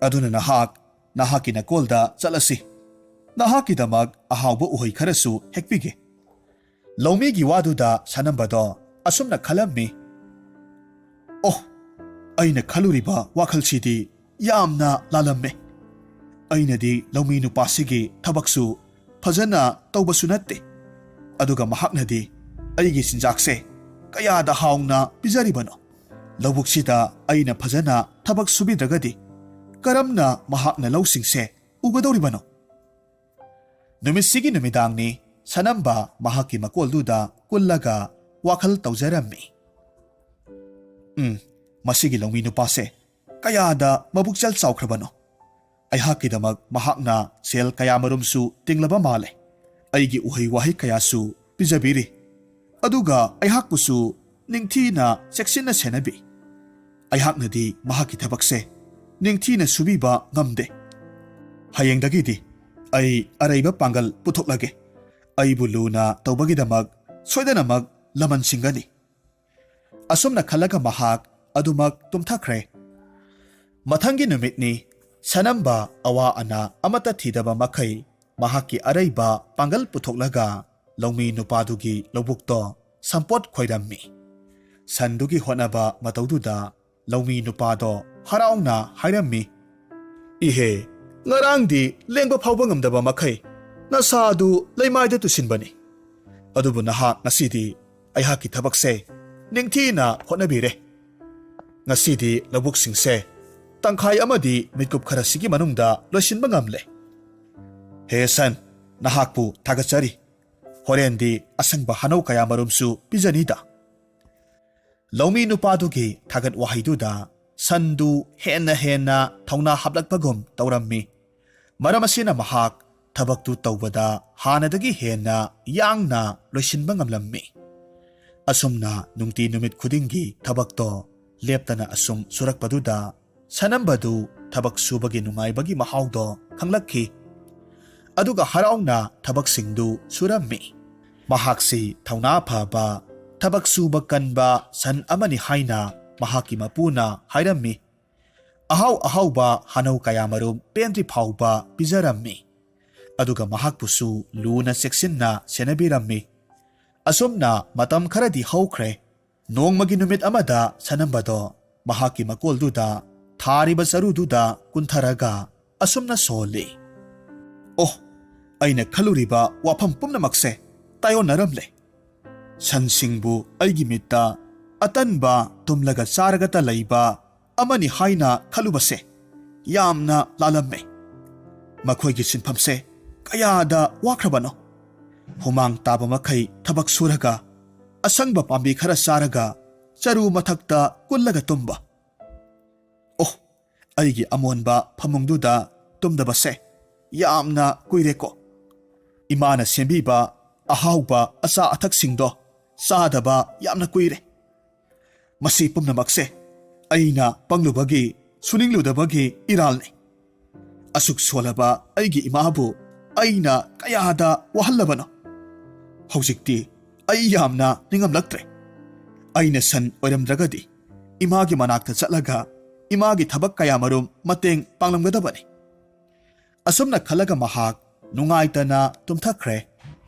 ꯑꯗꯨꯅ ꯅꯍꯥꯛ ꯅꯍꯥꯛꯀꯤ ꯅꯀꯣꯜꯗ ꯆꯠꯂꯁꯤ꯫ ꯅꯍꯥꯛꯀꯤꯗꯃꯛ ꯑꯍꯥꯎꯕ ꯎꯍꯩ ꯈꯔꯁꯨ ꯍꯦꯛꯄꯤꯒꯦ꯫" ꯂꯧꯃꯤꯒꯤ ꯋꯥꯗꯨꯗ ꯁꯅꯝꯕꯗꯣ ꯑꯁꯨꯝꯅ ꯈꯜꯂꯝꯃꯤ, "ꯑꯣ, ꯑꯩꯅ ꯈꯜꯂꯨꯔꯤꯕ ꯋꯥꯈꯜꯁꯤꯗꯤ ꯌꯥꯝꯅ ꯂꯥꯜꯂꯝꯃꯦ꯫ ꯑꯩꯅꯗꯤ ꯂꯧꯃꯤ ꯅꯨꯄꯥꯁꯤꯒꯤ ꯊꯕꯛꯁꯨ ꯐꯖꯅ ꯇꯧꯕꯁꯨ ꯅꯠꯇꯦ꯫ ꯑꯗꯨꯒ ꯃꯍꯥꯛꯅꯗꯤ ꯑꯩꯒꯤ ꯆꯤꯟꯖꯥꯛꯁꯦ ꯀꯌꯥꯗ ꯍꯥꯎꯅ ꯄꯤꯖꯔꯤꯕꯅꯣ? ꯂꯧꯕꯨꯛꯁꯤꯗ ꯑꯩꯅ ꯐꯖꯅ ꯊꯕꯛ ꯁꯨꯕꯤꯗ꯭ꯔꯒꯗꯤ ꯀꯔꯝꯅ ꯃꯍꯥꯛꯅ ꯂꯧꯁꯤꯡꯁꯦ ꯎꯒꯗꯧꯔꯤꯕꯅꯣ? ꯅꯨꯃꯤꯠꯁꯤꯒꯤ ꯅꯨꯃꯤꯗꯥꯡꯅꯤ꯫ ꯁꯅꯝꯕ ꯃꯍꯥꯛꯀꯤ ꯃꯀꯣꯜꯗꯨꯗ ꯀꯨꯜꯂꯒ ꯋꯥꯈꯜ ꯇꯧꯖꯔꯝꯃꯤ꯫ "ꯎꯝ, ꯃꯁꯤꯒꯤ ꯂꯧꯃꯤ ꯅꯨꯄꯥꯁꯦ ꯀꯌꯥꯗ ꯃꯕꯨꯛꯆꯦꯜ ꯆꯥꯎꯈ꯭ꯔꯕꯅꯣ! ꯑꯩꯍꯥꯛꯀꯤꯗꯃꯛ ꯃꯍꯥꯛꯅ ꯁꯦꯜ ꯀꯌꯥꯃꯔꯨꯝꯁꯨ ꯇꯤꯡꯂꯕ ꯃꯥꯜꯂꯦ꯫ ꯑꯩꯒꯤ ꯎꯍꯩ ꯋꯥꯍꯩ ꯀꯌꯥꯁꯨ ꯄꯤꯖꯕꯤꯔꯤ꯫ ꯑꯗꯨꯒ ꯑꯩꯍꯥꯛꯄꯨꯁꯨ ꯅꯤꯡꯊꯤꯅ ꯆꯦꯛꯁꯤꯟꯅ ꯁꯦꯟꯅꯕꯤ꯫ ꯑꯩꯍꯥꯛꯅꯗꯤ ꯃꯍꯥꯛꯀꯤ ꯊꯕꯛꯁꯦ ꯅꯤꯡꯊꯤꯅ ꯁꯨꯕꯤꯕ ꯉꯝꯗꯦ꯫ ꯍꯌꯦꯡꯗꯒꯤꯗꯤ ꯑꯩ ꯑꯔꯩꯕ ꯄꯥꯡꯒꯜ ꯄꯨꯊꯣꯛꯂꯒꯦ꯫ ꯑꯩꯕꯨ ꯂꯨꯅ ꯇꯧꯕꯒꯤꯗꯃꯛ ꯁꯣꯏꯗꯅꯃꯛ ꯂꯃꯟ ꯁꯤꯡꯒꯅꯤ꯫" ꯑꯁꯨꯝꯅ ꯈꯜꯂꯒ ꯃꯍꯥꯛ ꯑꯗꯨꯃꯛ ꯇꯨꯝꯊꯈ꯭ꯔꯦ꯫ ꯃꯊꯪꯒꯤ ꯅꯨꯃꯤꯠꯅꯤ꯫ ꯁꯅꯝꯕ ꯑꯋꯥ ꯑꯅꯥ ꯑꯃꯠꯇ ꯊꯤꯗꯕ ꯃꯈꯩ ꯃꯍꯥꯛꯀꯤ ꯑꯔꯩꯕ ꯄꯥꯡꯒꯜ ꯄꯨꯊꯣꯛꯂꯒ ꯂꯧꯃꯤ ꯅꯨꯄꯥꯗꯨꯒꯤ ꯂꯧꯕꯨꯛꯇꯣ ꯁꯝꯄꯣꯠ ꯈꯣꯏꯔꯝꯃꯤ꯫ ꯁꯟꯗꯨꯒꯤ ꯍꯣꯠꯅꯕ ꯃꯇꯧꯗꯨꯗ ꯂꯧꯃꯤ ꯅꯨꯄꯥꯗꯣ ꯍꯔꯥꯎꯅ ꯍꯥꯏꯔꯝꯃꯤ, "ꯏꯍꯦ, ꯉꯔꯥꯡꯗꯤ ꯂꯦꯡꯕ ꯐꯥꯎꯕ ꯉꯝꯗꯕ ꯃꯈꯩ ꯅꯁꯥ ꯑꯗꯨ ꯂꯩꯃꯥꯏꯗ ꯇꯨꯁꯤꯟꯕꯅꯤ꯫ ꯑꯗꯨꯕꯨ ꯅꯍꯥꯛ ꯉꯁꯤꯗꯤ ꯑꯩꯍꯥꯛꯀꯤ ꯊꯕꯛꯁꯦ ꯅꯤꯡꯊꯤꯅ ꯍꯣꯠꯅꯕꯤꯔꯦ꯫ ꯉꯁꯤꯗꯤ ꯂꯧꯕꯨꯛꯁꯤꯡꯁꯦ ꯇꯪꯈꯥꯏ ꯑꯃꯗꯤ ꯃꯤꯠꯀꯨꯞ ꯈꯔꯁꯤꯒꯤ ꯃꯅꯨꯡꯗ ꯂꯣꯏꯁꯤꯟꯕ ꯉꯝꯂꯦ꯫ ꯍꯦ ꯁꯟ, ꯅꯍꯥꯛꯄꯨ ꯊꯥꯒꯠꯆꯔꯤ꯫ ꯍꯣꯔꯦꯟꯗꯤ ꯑꯁꯪꯕ ꯍꯅꯧ ꯀꯌꯥꯃꯔꯨꯝꯁꯨ ꯄꯤꯖꯅꯤꯗ꯫" ꯂꯧꯃꯤ ꯅꯨꯄꯥꯗꯨꯒꯤ ꯊꯥꯒꯠ ꯋꯥꯍꯩꯗꯨꯗ ꯁꯟꯗꯨ ꯍꯦꯟꯅ ꯍꯦꯟꯅ ꯊꯧꯅꯥ ꯍꯥꯞꯂꯛꯄꯒꯨꯝ ꯇꯧꯔꯝꯃꯤ꯫ ꯃꯔꯝ ꯑꯁꯤꯅ ꯃꯍꯥꯛ ꯊꯕꯛꯇꯨ ꯇꯧꯕꯗ ꯍꯥꯟꯅꯗꯒꯤ ꯍꯦꯟꯅ ꯌꯥꯡꯅ ꯂꯣꯏꯁꯤꯟꯕ ꯉꯝꯂꯝꯃꯤ꯫ ꯑꯁꯨꯝꯅ ꯅꯨꯡꯇꯤ ꯅꯨꯃꯤꯠ ꯈꯨꯗꯤꯡꯒꯤ ꯊꯕꯛꯇꯣ ꯂꯦꯞꯇꯅ ꯑꯁꯨꯝ ꯁꯨꯔꯛꯄꯗꯨꯗ ꯁꯅꯝꯕꯗꯨ ꯊꯕꯛ ꯁꯨꯕꯒꯤ ꯅꯨꯡꯉꯥꯏꯕꯒꯤ ꯃꯍꯥꯎꯗꯣ ꯈꯪꯂꯛꯈꯤ꯫ ꯑꯗꯨꯒ ꯍꯔꯥꯎꯅ ꯊꯕꯛꯁꯤꯡꯗꯨ ꯁꯨꯔꯝꯃꯤ꯫ ꯃꯍꯥꯛꯁꯤ ꯊꯧꯅꯥ ꯐꯕ, ꯊꯕꯛ ꯁꯨꯕ ꯀꯟꯕ ꯁꯟ ꯑꯃꯅꯤ ꯍꯥꯏꯅ ꯃꯍꯥꯛꯀꯤ ꯃꯄꯨꯅ ꯍꯥꯏꯔꯝꯃꯤ꯫ ꯑꯍꯥꯎ ꯑꯍꯥꯎꯕ ꯍꯅꯧ ꯀꯌꯥꯃꯔꯨꯝ ꯄꯦꯟꯗ꯭ꯔꯤ ꯐꯥꯎꯕ ꯄꯤꯖꯔꯝꯃꯤ꯫ ꯑꯗꯨꯒ ꯃꯍꯥꯛꯄꯨꯁꯨ ꯂꯨꯅ ꯆꯦꯛꯁꯤꯟꯅ ꯁꯦꯟꯅꯕꯤꯔꯝꯃꯤ꯫ ꯑꯁꯨꯝꯅ ꯃꯇꯝ ꯈꯔꯗꯤ ꯍꯧꯈ꯭ꯔꯦ꯫ ꯅꯣꯡꯃꯒꯤ ꯅꯨꯃꯤꯠ ꯑꯃꯗ ꯁꯅꯝꯕꯗꯣ ꯃꯍꯥꯛꯀꯤ ꯃꯀꯣꯜꯗꯨꯗ ꯊꯥꯔꯤꯕ ꯆꯔꯨꯗꯨꯗ ꯀꯨꯟꯊꯔꯒ ꯑꯁꯨꯝꯅ ꯁꯣꯜꯂꯤ, "ꯑꯣ, ꯑꯩꯅ ꯈꯜꯂꯨꯔꯤꯕ ꯋꯥꯐꯝ ꯄꯨꯝꯅꯃꯛꯁꯦ ꯇꯥꯏꯑꯣꯟꯅꯔꯝꯂꯦ꯫ ꯁꯟꯁꯤꯡꯕꯨ ꯑꯩꯒꯤ ꯃꯤꯠꯇ ꯑꯇꯟꯕ ꯇꯨꯝꯂꯒ ꯆꯥꯔꯒꯇ ꯂꯩꯕ ꯑꯃꯅꯤ ꯍꯥꯏꯅ ꯈꯜꯂꯨꯕꯁꯦ ꯌꯥꯝꯅ ꯂꯥꯜꯂꯝꯃꯦ꯫ ꯃꯈꯣꯏꯒꯤ ꯁꯤꯟꯐꯝꯁꯦ ꯀꯌꯥꯗ ꯋꯥꯈ꯭ꯔꯕꯅꯣ꯫ ꯍꯨꯃꯥꯡ ꯇꯥꯕ ꯃꯈꯩ ꯊꯕꯛ ꯁꯨꯔꯒ, ꯑꯁꯪꯕ ꯄꯥꯝꯕꯤ ꯈꯔ ꯆꯥꯔꯒ, ꯆꯔꯨ ꯃꯊꯛꯇ ꯀꯨꯜꯂꯒ ꯇꯨꯝꯕ꯫ ꯑꯣ, ꯑꯩꯒꯤ ꯑꯃꯣꯟꯕ ꯐꯃꯨꯡꯗꯨꯗ ꯇꯨꯝꯗꯕꯁꯦ ꯌꯥꯝꯅ ꯀꯨꯏꯔꯦꯀꯣ꯫ ꯏꯃꯥꯅ ꯁꯦꯝꯕꯤꯕ ꯑꯍꯥꯎꯕ ꯑꯆꯥ ꯑꯊꯛꯁꯤꯡꯗꯣ ꯆꯥꯗꯕ ꯌꯥꯝꯅ ꯀꯨꯏꯔꯦ꯫ ꯃꯁꯤ ꯄꯨꯝꯅꯃꯛꯁꯦ ꯑꯩꯅ ꯄꯪꯂꯨꯕꯒꯤ, ꯁꯨꯅꯤꯡꯂꯨꯗꯕꯒꯤ ꯏꯔꯥꯜꯅꯤ꯫ ꯑꯁꯨꯛ ꯁꯣꯜꯂꯕ ꯑꯩꯒꯤ ꯏꯃꯥꯕꯨ ꯑꯩꯅ ꯀꯌꯥꯗ ꯋꯥꯍꯜꯂꯕꯅꯣ꯫ ꯍꯧꯖꯤꯛꯇꯤ ꯑꯩ ꯌꯥꯝꯅ ꯅꯤꯡꯉꯝꯂꯛꯇ꯭ꯔꯦ꯫ ꯑꯩꯅ ꯁꯟ ꯑꯣꯏꯔꯝꯗ꯭ꯔꯒꯗꯤ ꯏꯃꯥꯒꯤ ꯃꯅꯥꯛꯇ ꯆꯠꯂꯒ ꯏꯃꯥꯒꯤ ꯊꯕꯛ ꯀꯌꯥꯃꯔꯨꯝ ꯃꯇꯦꯡ ꯄꯥꯡꯂꯝꯒꯗꯕꯅꯤ꯫ ꯑꯁꯨꯝꯅ ꯈꯜꯂꯒ ꯃꯍꯥꯛ ꯅꯨꯡꯉꯥꯏꯇꯅ ꯇꯨꯝꯊꯈ꯭ꯔꯦ꯫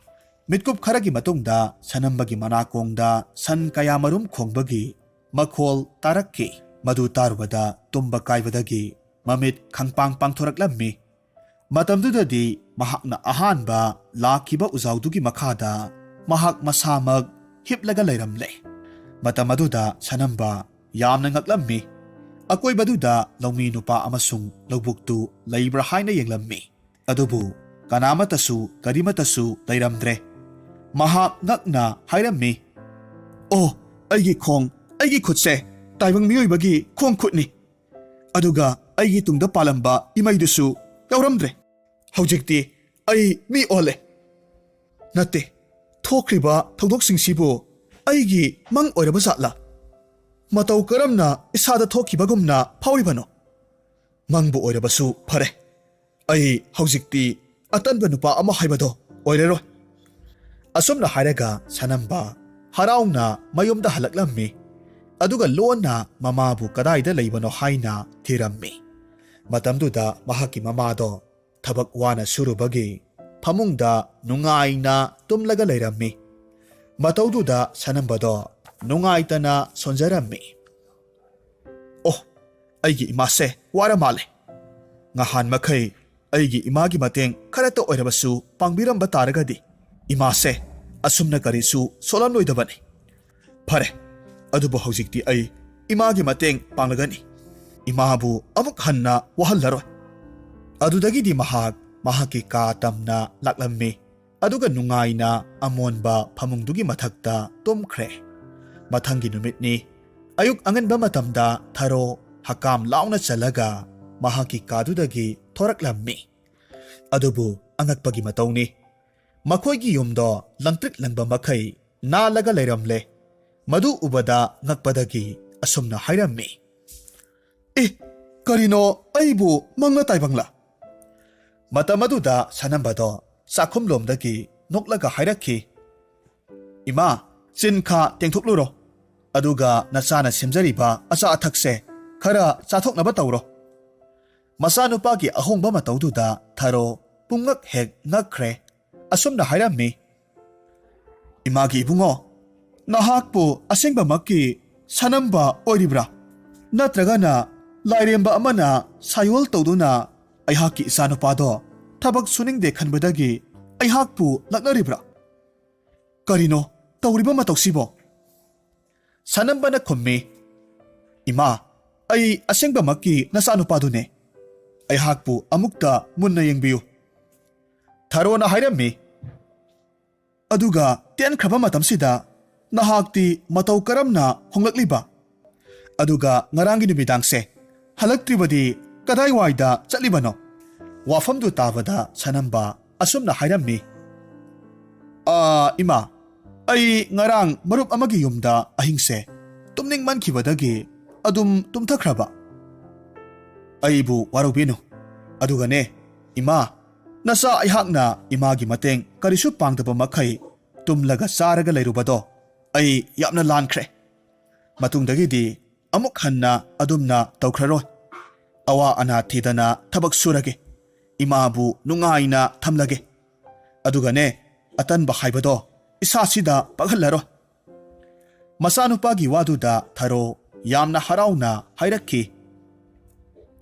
ꯃꯤꯠꯀꯨꯞ ꯈꯔꯒꯤ ꯃꯇꯨꯡꯗ ꯁꯅꯝꯕꯒꯤ ꯃꯅꯥꯀꯣꯡꯗ ꯁꯟ ꯀꯌꯥꯃꯔꯨꯝ ꯈꯣꯡꯕꯒꯤ ꯃꯈꯣꯜ ꯇꯥꯔꯛꯈꯤ꯫ ꯃꯗꯨ ꯇꯥꯔꯨꯕꯗ ꯇꯨꯝꯕ ꯀꯥꯏꯕꯗꯒꯤ ꯃꯃꯤꯠ ꯈꯪꯄꯥꯡ ꯄꯥꯡꯊꯣꯔꯛꯂꯝꯃꯤ꯫ ꯃꯇꯝꯗꯨꯗꯗꯤ ꯃꯍꯥꯛꯅ ꯑꯍꯥꯟꯕ ꯂꯥꯛꯈꯤꯕ ꯎꯖꯥꯎꯗꯨꯒꯤ ꯃꯈꯥꯗ ꯃꯍꯥꯛ ꯃꯁꯥꯃꯛ ꯍꯤꯞꯂꯒ ꯂꯩꯔꯝꯂꯦ꯫ ꯃꯇꯝ ꯑꯗꯨꯗ ꯁꯅꯝꯕ ꯌꯥꯝꯅ ꯉꯛꯂꯝꯃꯤ꯫ ꯑꯀꯣꯏꯕꯗꯨꯗ ꯂꯧꯃꯤ ꯅꯨꯄꯥ ꯑꯃꯁꯨꯡ ꯂꯧꯕꯨꯛꯇꯨ ꯂꯩꯕ꯭ꯔꯥ ꯍꯥꯏꯅ ꯌꯦꯡꯂꯝꯃꯤ꯫ ꯑꯗꯨꯕꯨ ꯀꯅꯥꯃꯠꯇꯁꯨ, ꯀꯔꯤꯃꯠꯇꯁꯨ ꯂꯩꯔꯝꯗ꯭ꯔꯦ꯫ ꯃꯍꯥꯛ ꯉꯛꯅ ꯍꯥꯏꯔꯝꯃꯤ, "ꯑꯣ, ꯑꯩꯒꯤ ꯈꯣꯡ, ꯑꯩꯒꯤ ꯈꯨꯠꯁꯦ ꯇꯥꯏꯕꯪ ꯃꯤꯑꯣꯏꯕꯒꯤ ꯈꯣꯡ ꯈꯨꯠꯅꯤ꯫ ꯑꯗꯨꯒ ꯑꯩꯒꯤ ꯇꯨꯡꯗ ꯄꯥꯜꯂꯝꯕ ꯏꯃꯩꯗꯨꯁꯨ ꯌꯥꯎꯔꯝꯗ꯭ꯔꯦ꯫ ꯍꯧꯖꯤꯛꯇꯤ ꯑꯩ ꯃꯤ ꯑꯣꯜꯂꯦ꯫ ꯅꯠꯇꯦ, ꯊꯣꯛꯈ꯭ꯔꯤꯕ ꯊꯧꯗꯣꯛꯁꯤꯡꯁꯤꯕꯨ ꯑꯩꯒꯤ ꯃꯪ ꯑꯣꯏꯔꯕ ꯖꯥꯠꯂꯥ? ꯃꯇꯧ ꯀꯔꯝꯅ ꯏꯁꯥꯗ ꯊꯣꯛꯈꯤꯕꯒꯨꯝꯅ ꯐꯥꯎꯔꯤꯕꯅꯣ? ꯃꯪꯕꯨ ꯑꯣꯏꯔꯕꯁꯨ ꯐꯔꯦ꯫ ꯑꯩ ꯍꯧꯖꯤꯛꯇꯤ ꯑꯇꯟꯕ ꯅꯨꯄꯥ ꯑꯃ ꯍꯥꯏꯕꯗꯣ ꯑꯣꯏꯔꯔꯣꯏ꯫" ꯑꯁꯨꯝꯅ ꯍꯥꯏꯔꯒ ꯁꯅꯝꯕ ꯍꯔꯥꯎꯅ ꯃꯌꯨꯝꯗ ꯍꯜꯂꯛꯂꯝꯃꯤ꯫ ꯑꯗꯨꯒ ꯂꯣꯟꯅ ꯃꯃꯥꯕꯨ ꯀꯗꯥꯏꯗ ꯂꯩꯕꯅꯣ ꯍꯥꯏꯅ ꯊꯤꯔꯝꯃꯤ꯫ ꯃꯇꯝꯗꯨꯗ ꯃꯍꯥꯛꯀꯤ ꯃꯃꯥꯗꯣ ꯊꯕꯛ ꯋꯥꯅ ꯁꯨꯔꯨꯕꯒꯤ ꯐꯃꯨꯡꯗ ꯅꯨꯡꯉꯥꯏꯅ ꯇꯨꯝꯂꯒ ꯂꯩꯔꯝꯃꯤ꯫ ꯃꯇꯧꯗꯨꯗ ꯁꯅꯝꯕꯗꯣ ꯅꯨꯡꯉꯥꯏꯇꯅ ꯁꯣꯟꯖꯔꯝꯃꯤ꯫ "ꯑꯣ, ꯑꯩꯒꯤ ꯏꯃꯥꯁꯦ ꯋꯥꯔ ꯃꯥꯜꯂꯦ꯫ ꯉꯍꯥꯟ ꯃꯈꯩ ꯑꯩꯒꯤ ꯏꯃꯥꯒꯤ ꯃꯇꯦꯡ ꯈꯔꯇ ꯑꯣꯏꯔꯕꯁꯨ ꯄꯥꯡꯕꯤꯔꯝꯕ ꯇꯥꯔꯒꯗꯤ ꯏꯃꯥꯁꯦ ꯑꯁꯨꯝꯅ ꯀꯔꯤꯁꯨ ꯁꯣꯛꯂꯝꯂꯣꯏꯗꯕꯅꯤ꯫ ꯐꯔꯦ, ꯑꯗꯨꯕꯨ ꯍꯧꯖꯤꯛꯇꯤ ꯑꯩ ꯏꯃꯥꯒꯤ ꯃꯇꯦꯡ ꯄꯥꯡꯂꯒꯅꯤ꯫ ꯏꯃꯥꯕꯨ ꯑꯃꯨꯛ ꯍꯟꯅ ꯋꯥꯍꯜꯂꯔꯣꯏ꯫ ꯑꯗꯨꯗꯒꯤꯗꯤ ꯃꯍꯥꯛ ꯃꯍꯥꯛꯀꯤ ꯀꯥ ꯇꯝꯅ ꯂꯥꯛꯂꯝꯃꯤ꯫ ꯑꯗꯨꯒ ꯅꯨꯡꯉꯥꯏꯅ ꯑꯃꯣꯟꯕ ꯐꯃꯨꯡꯗꯨꯒꯤ ꯃꯊꯛꯇ ꯇꯨꯝꯈ꯭ꯔꯦ꯫ ꯃꯊꯪꯒꯤ ꯅꯨꯃꯤꯠꯅꯤ꯫ ꯑꯌꯨꯛ ꯑꯉꯟꯕ ꯃꯇꯝꯗ ꯊꯔꯣ ꯍꯀꯥꯝ ꯂꯥꯎꯅ ꯆꯜꯂꯒ ꯃꯍꯥꯛꯀꯤ ꯀꯥꯗꯨꯗꯒꯤ ꯊꯣꯔꯛꯂꯝꯃꯤ꯫ ꯑꯗꯨꯕꯨ ꯑꯉꯛꯄꯒꯤ ꯃꯇꯧꯅꯤ꯫ ꯃꯈꯣꯏꯒꯤ ꯌꯨꯝꯗꯣ ꯂꯪꯇ꯭ꯔꯤꯛ ꯂꯪꯕ ꯃꯈꯩ ꯅꯥꯜꯂꯒ ꯂꯩꯔꯝꯂꯦ꯫ ꯃꯗꯨ ꯎꯕꯗ ꯉꯛꯄꯗꯒꯤ ꯑꯁꯨꯝꯅ ꯍꯥꯏꯔꯝꯃꯤ, "ꯑꯦ, ꯀꯔꯤꯅꯣ, ꯑꯩꯕꯨ ꯃꯪꯂ ꯇꯥꯏꯕꯪꯂ?" ꯃꯇꯝ ꯑꯗꯨꯗ ꯁꯅꯝꯕꯗꯣ ꯆꯥꯛꯈꯨꯝꯂꯣꯝꯗꯒꯤ ꯅꯣꯛꯂꯒ ꯍꯥꯏꯔꯛꯈꯤ, "ꯏꯃꯥ, ꯆꯤꯟ ꯈꯥ ꯇꯦꯡꯊꯣꯛꯂꯨꯔꯣ, ꯑꯗꯨꯒ ꯅꯆꯥꯅ ꯁꯦꯝꯖꯔꯤꯕ ꯑꯆꯥ ꯑꯊꯛꯁꯦ ꯈꯔ ꯆꯥꯊꯣꯛꯅꯕ ꯇꯧꯔꯣ꯫" ꯃꯆꯥꯅꯨꯄꯥꯒꯤ ꯑꯍꯣꯡꯕ ꯃꯇꯧꯗꯨꯗ ꯊꯔꯣ ꯄꯨꯝꯉꯛ ꯍꯦꯛ ꯉꯛꯈ꯭ꯔꯦ꯫ ꯑꯁꯨꯝꯅ ꯍꯥꯏꯔꯝꯃꯤ, "ꯏꯃꯥꯒꯤ ꯏꯕꯨꯡꯉꯣ, ꯅꯍꯥꯛꯄꯨ ꯑꯁꯦꯡꯕꯃꯛꯀꯤ ꯁꯅꯝꯕ ꯑꯣꯏꯔꯤꯕ꯭ꯔꯥ? ꯅꯠꯇ꯭ꯔꯒꯅ ꯂꯥꯏꯔꯦꯝꯕ ꯑꯃꯅ ꯁꯥꯌꯣꯜ ꯇꯧꯗꯨꯅ ꯑꯩꯍꯥꯛꯀꯤ ꯏꯆꯥꯅꯨꯄꯥꯗꯣ ꯊꯕꯛ ꯁꯨꯅꯤꯡꯗꯦ ꯈꯟꯕꯗꯒꯤ ꯑꯩꯍꯥꯛꯄꯨ ꯂꯛꯅꯔꯤꯕ꯭ꯔꯥ? ꯀꯔꯤꯅꯣ ꯇꯧꯔꯤꯕ ꯃꯇꯧꯁꯤꯕꯣ?" ꯁꯅꯝꯕꯅ ꯈꯨꯝꯃꯤ, "ꯏꯃꯥ, ꯑꯩ ꯑꯁꯦꯡꯕꯃꯛꯀꯤ ꯅꯆꯥꯅꯨꯄꯥꯗꯨꯅꯦ꯫ ꯑꯩꯍꯥꯛꯄꯨ ꯑꯃꯨꯛꯇ ꯃꯨꯟꯅ ꯌꯦꯡꯕꯤꯌꯨ꯫" ꯊꯔꯣꯅ ꯍꯥꯏꯔꯝꯃꯤ, "ꯑꯗꯨꯒ ꯇꯦꯟꯈ꯭ꯔꯕ ꯃꯇꯝꯁꯤꯗ ꯅꯍꯥꯛꯇꯤ ꯃꯇꯧ ꯀꯔꯝꯅ ꯍꯣꯡꯂꯛꯂꯤꯕ? ꯑꯗꯨꯒ ꯉꯔꯥꯡꯒꯤ ꯅꯨꯃꯤꯗꯥꯡꯁꯦ ꯍꯜꯂꯛꯇ꯭ꯔꯤꯕꯗꯤ ꯀꯗꯥꯏꯋꯥꯏꯗ ꯆꯠꯂꯤꯕꯅꯣ?" ꯋꯥꯐꯝꯗꯨ ꯇꯥꯕꯗ ꯁꯅꯝꯕ ꯑꯁꯨꯝꯅ ꯍꯥꯏꯔꯝꯃꯤ, "ꯑꯥ, ꯏꯃꯥ, ꯑꯩ ꯉꯔꯥꯡ ꯃꯔꯨꯞ ꯑꯃꯒꯤ ꯌꯨꯝꯗ ꯑꯍꯤꯡꯁꯦ ꯇꯨꯝꯅꯤꯡꯃꯟꯈꯤꯕꯗꯒꯤ ꯑꯗꯨꯝ ꯇꯨꯝꯊꯈ꯭ꯔꯕ꯫" "ꯑꯩꯕꯨ ꯋꯥꯔꯧꯕꯤꯅꯨ꯫ ꯑꯗꯨꯒꯅꯦ, ꯏꯃꯥ, ꯅꯆꯥ ꯑꯩꯍꯥꯛꯅ ꯏꯃꯥꯒꯤ ꯃꯇꯦꯡ ꯀꯔꯤꯁꯨ ꯄꯥꯡꯗꯕ ꯃꯈꯩ ꯇꯨꯝꯂꯒ ꯆꯥꯔꯒ ꯂꯩꯔꯨꯕꯗꯣ ꯑꯩ ꯌꯥꯝꯅ ꯂꯥꯟꯈ꯭ꯔꯦ꯫ ꯃꯇꯨꯡꯗꯒꯤꯗꯤ ꯑꯃꯨꯛ ꯍꯟꯅ ꯑꯗꯨꯝꯅ ꯇꯧꯈ꯭ꯔꯔꯣꯏ꯫ ꯑꯋꯥ ꯑꯅꯥ ꯊꯤꯗꯅ ꯊꯕꯛ ꯁꯨꯔꯒꯦ꯫ ꯏꯃꯥꯕꯨ ꯅꯨꯡꯉꯥꯏꯅ ꯊꯝꯂꯒꯦ꯫ ꯑꯗꯨꯒꯅꯦ, ꯑꯇꯟꯕ ꯍꯥꯏꯕꯗꯣ ꯏꯁꯥꯁꯤꯗ ꯄꯛꯍꯜꯂꯔꯣꯏ꯫" ꯃꯆꯥꯅꯨꯄꯥꯒꯤ ꯋꯥꯗꯨꯗ ꯊꯔꯣ ꯌꯥꯝꯅ ꯍꯔꯥꯎꯅ ꯍꯥꯏꯔꯛꯈꯤ,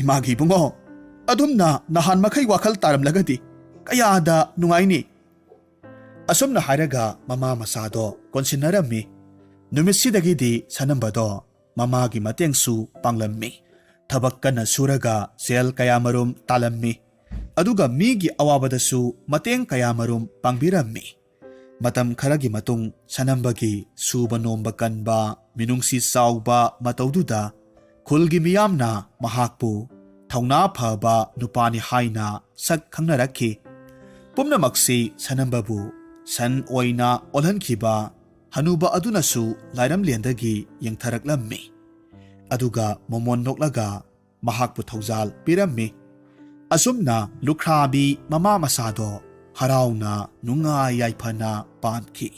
"ꯏꯃꯥꯒꯤ ꯏꯕꯨꯡꯉꯣ, ꯑꯗꯨꯝꯅ ꯅꯍꯥꯟ ꯃꯈꯩ ꯋꯥꯈꯜ ꯇꯥꯔꯝꯂꯒꯗꯤ ꯀꯌꯥꯗ ꯅꯨꯡꯉꯥꯏꯅꯤ?" ꯑꯁꯨꯝꯅ ꯍꯥꯏꯔꯒ ꯃꯃꯥ ꯃꯆꯥꯗꯣ ꯀꯣꯟꯁꯤꯟꯅꯔꯝꯃꯤ꯫ ꯅꯨꯃꯤꯠꯁꯤꯗꯒꯤꯗꯤ ꯁꯅꯝꯕꯗꯣ ꯃꯃꯥꯒꯤ ꯃꯇꯦꯡꯁꯨ ꯄꯥꯡꯂꯝꯃꯤ꯫ ꯊꯕꯛ ꯀꯟꯅ ꯁꯨꯔꯒ ꯁꯦꯜ ꯀꯌꯥꯃꯔꯨꯝ ꯇꯥꯜꯂꯝꯃꯤ꯫ ꯑꯗꯨꯒ ꯃꯤꯒꯤ ꯑꯋꯥꯕꯗꯁꯨ ꯃꯇꯦꯡ ꯀꯌꯥꯃꯔꯨꯝ ꯄꯥꯡꯕꯤꯔꯝꯃꯤ꯫ ꯃꯇꯝ ꯈꯔꯒꯤ ꯃꯇꯨꯡ ꯁꯅꯝꯕꯒꯤ ꯁꯨꯕ ꯅꯣꯝꯕ ꯀꯟꯕ, ꯃꯤꯅꯨꯡꯁꯤ ꯆꯥꯎꯕ ꯃꯇꯧꯗꯨꯗ ꯈꯨꯜꯒꯤ ꯃꯤꯌꯥꯝꯅ ꯃꯍꯥꯛꯄꯨ ꯊꯧꯅꯥ ꯐꯕ ꯅꯨꯄꯥꯅꯤ ꯍꯥꯏꯅ ꯁꯛ ꯈꯪꯅꯔꯛꯈꯤ꯫ ꯄꯨꯝꯅꯃꯛꯁꯤ ꯁꯅꯝꯕꯕꯨ ꯁꯟ ꯑꯣꯏꯅ ꯑꯣꯜꯍꯟꯈꯤꯕ ꯍꯅꯨꯕ ꯑꯗꯨꯅꯁꯨ ꯂꯥꯏꯔꯝꯂꯦꯟꯗꯒꯤ ꯌꯦꯡꯊꯔꯛꯂꯝꯃꯤ꯫ ꯑꯗꯨꯒ ꯃꯣꯃꯣꯟ ꯅꯣꯛꯂꯒ ꯃꯍꯥꯛꯄꯨ ꯊꯧꯖꯥꯜ ꯄꯤꯔꯝꯃꯤ꯫ ꯑꯁꯨꯝꯅ ꯂꯨꯈ꯭ꯔꯥꯕꯤ ꯃꯃꯥ ꯃꯆꯥꯗꯣ ꯍꯔꯥꯎꯅ ꯅꯨꯡꯉꯥꯏ ꯌꯥꯏꯐꯅ ꯄꯥꯟꯈꯤ꯫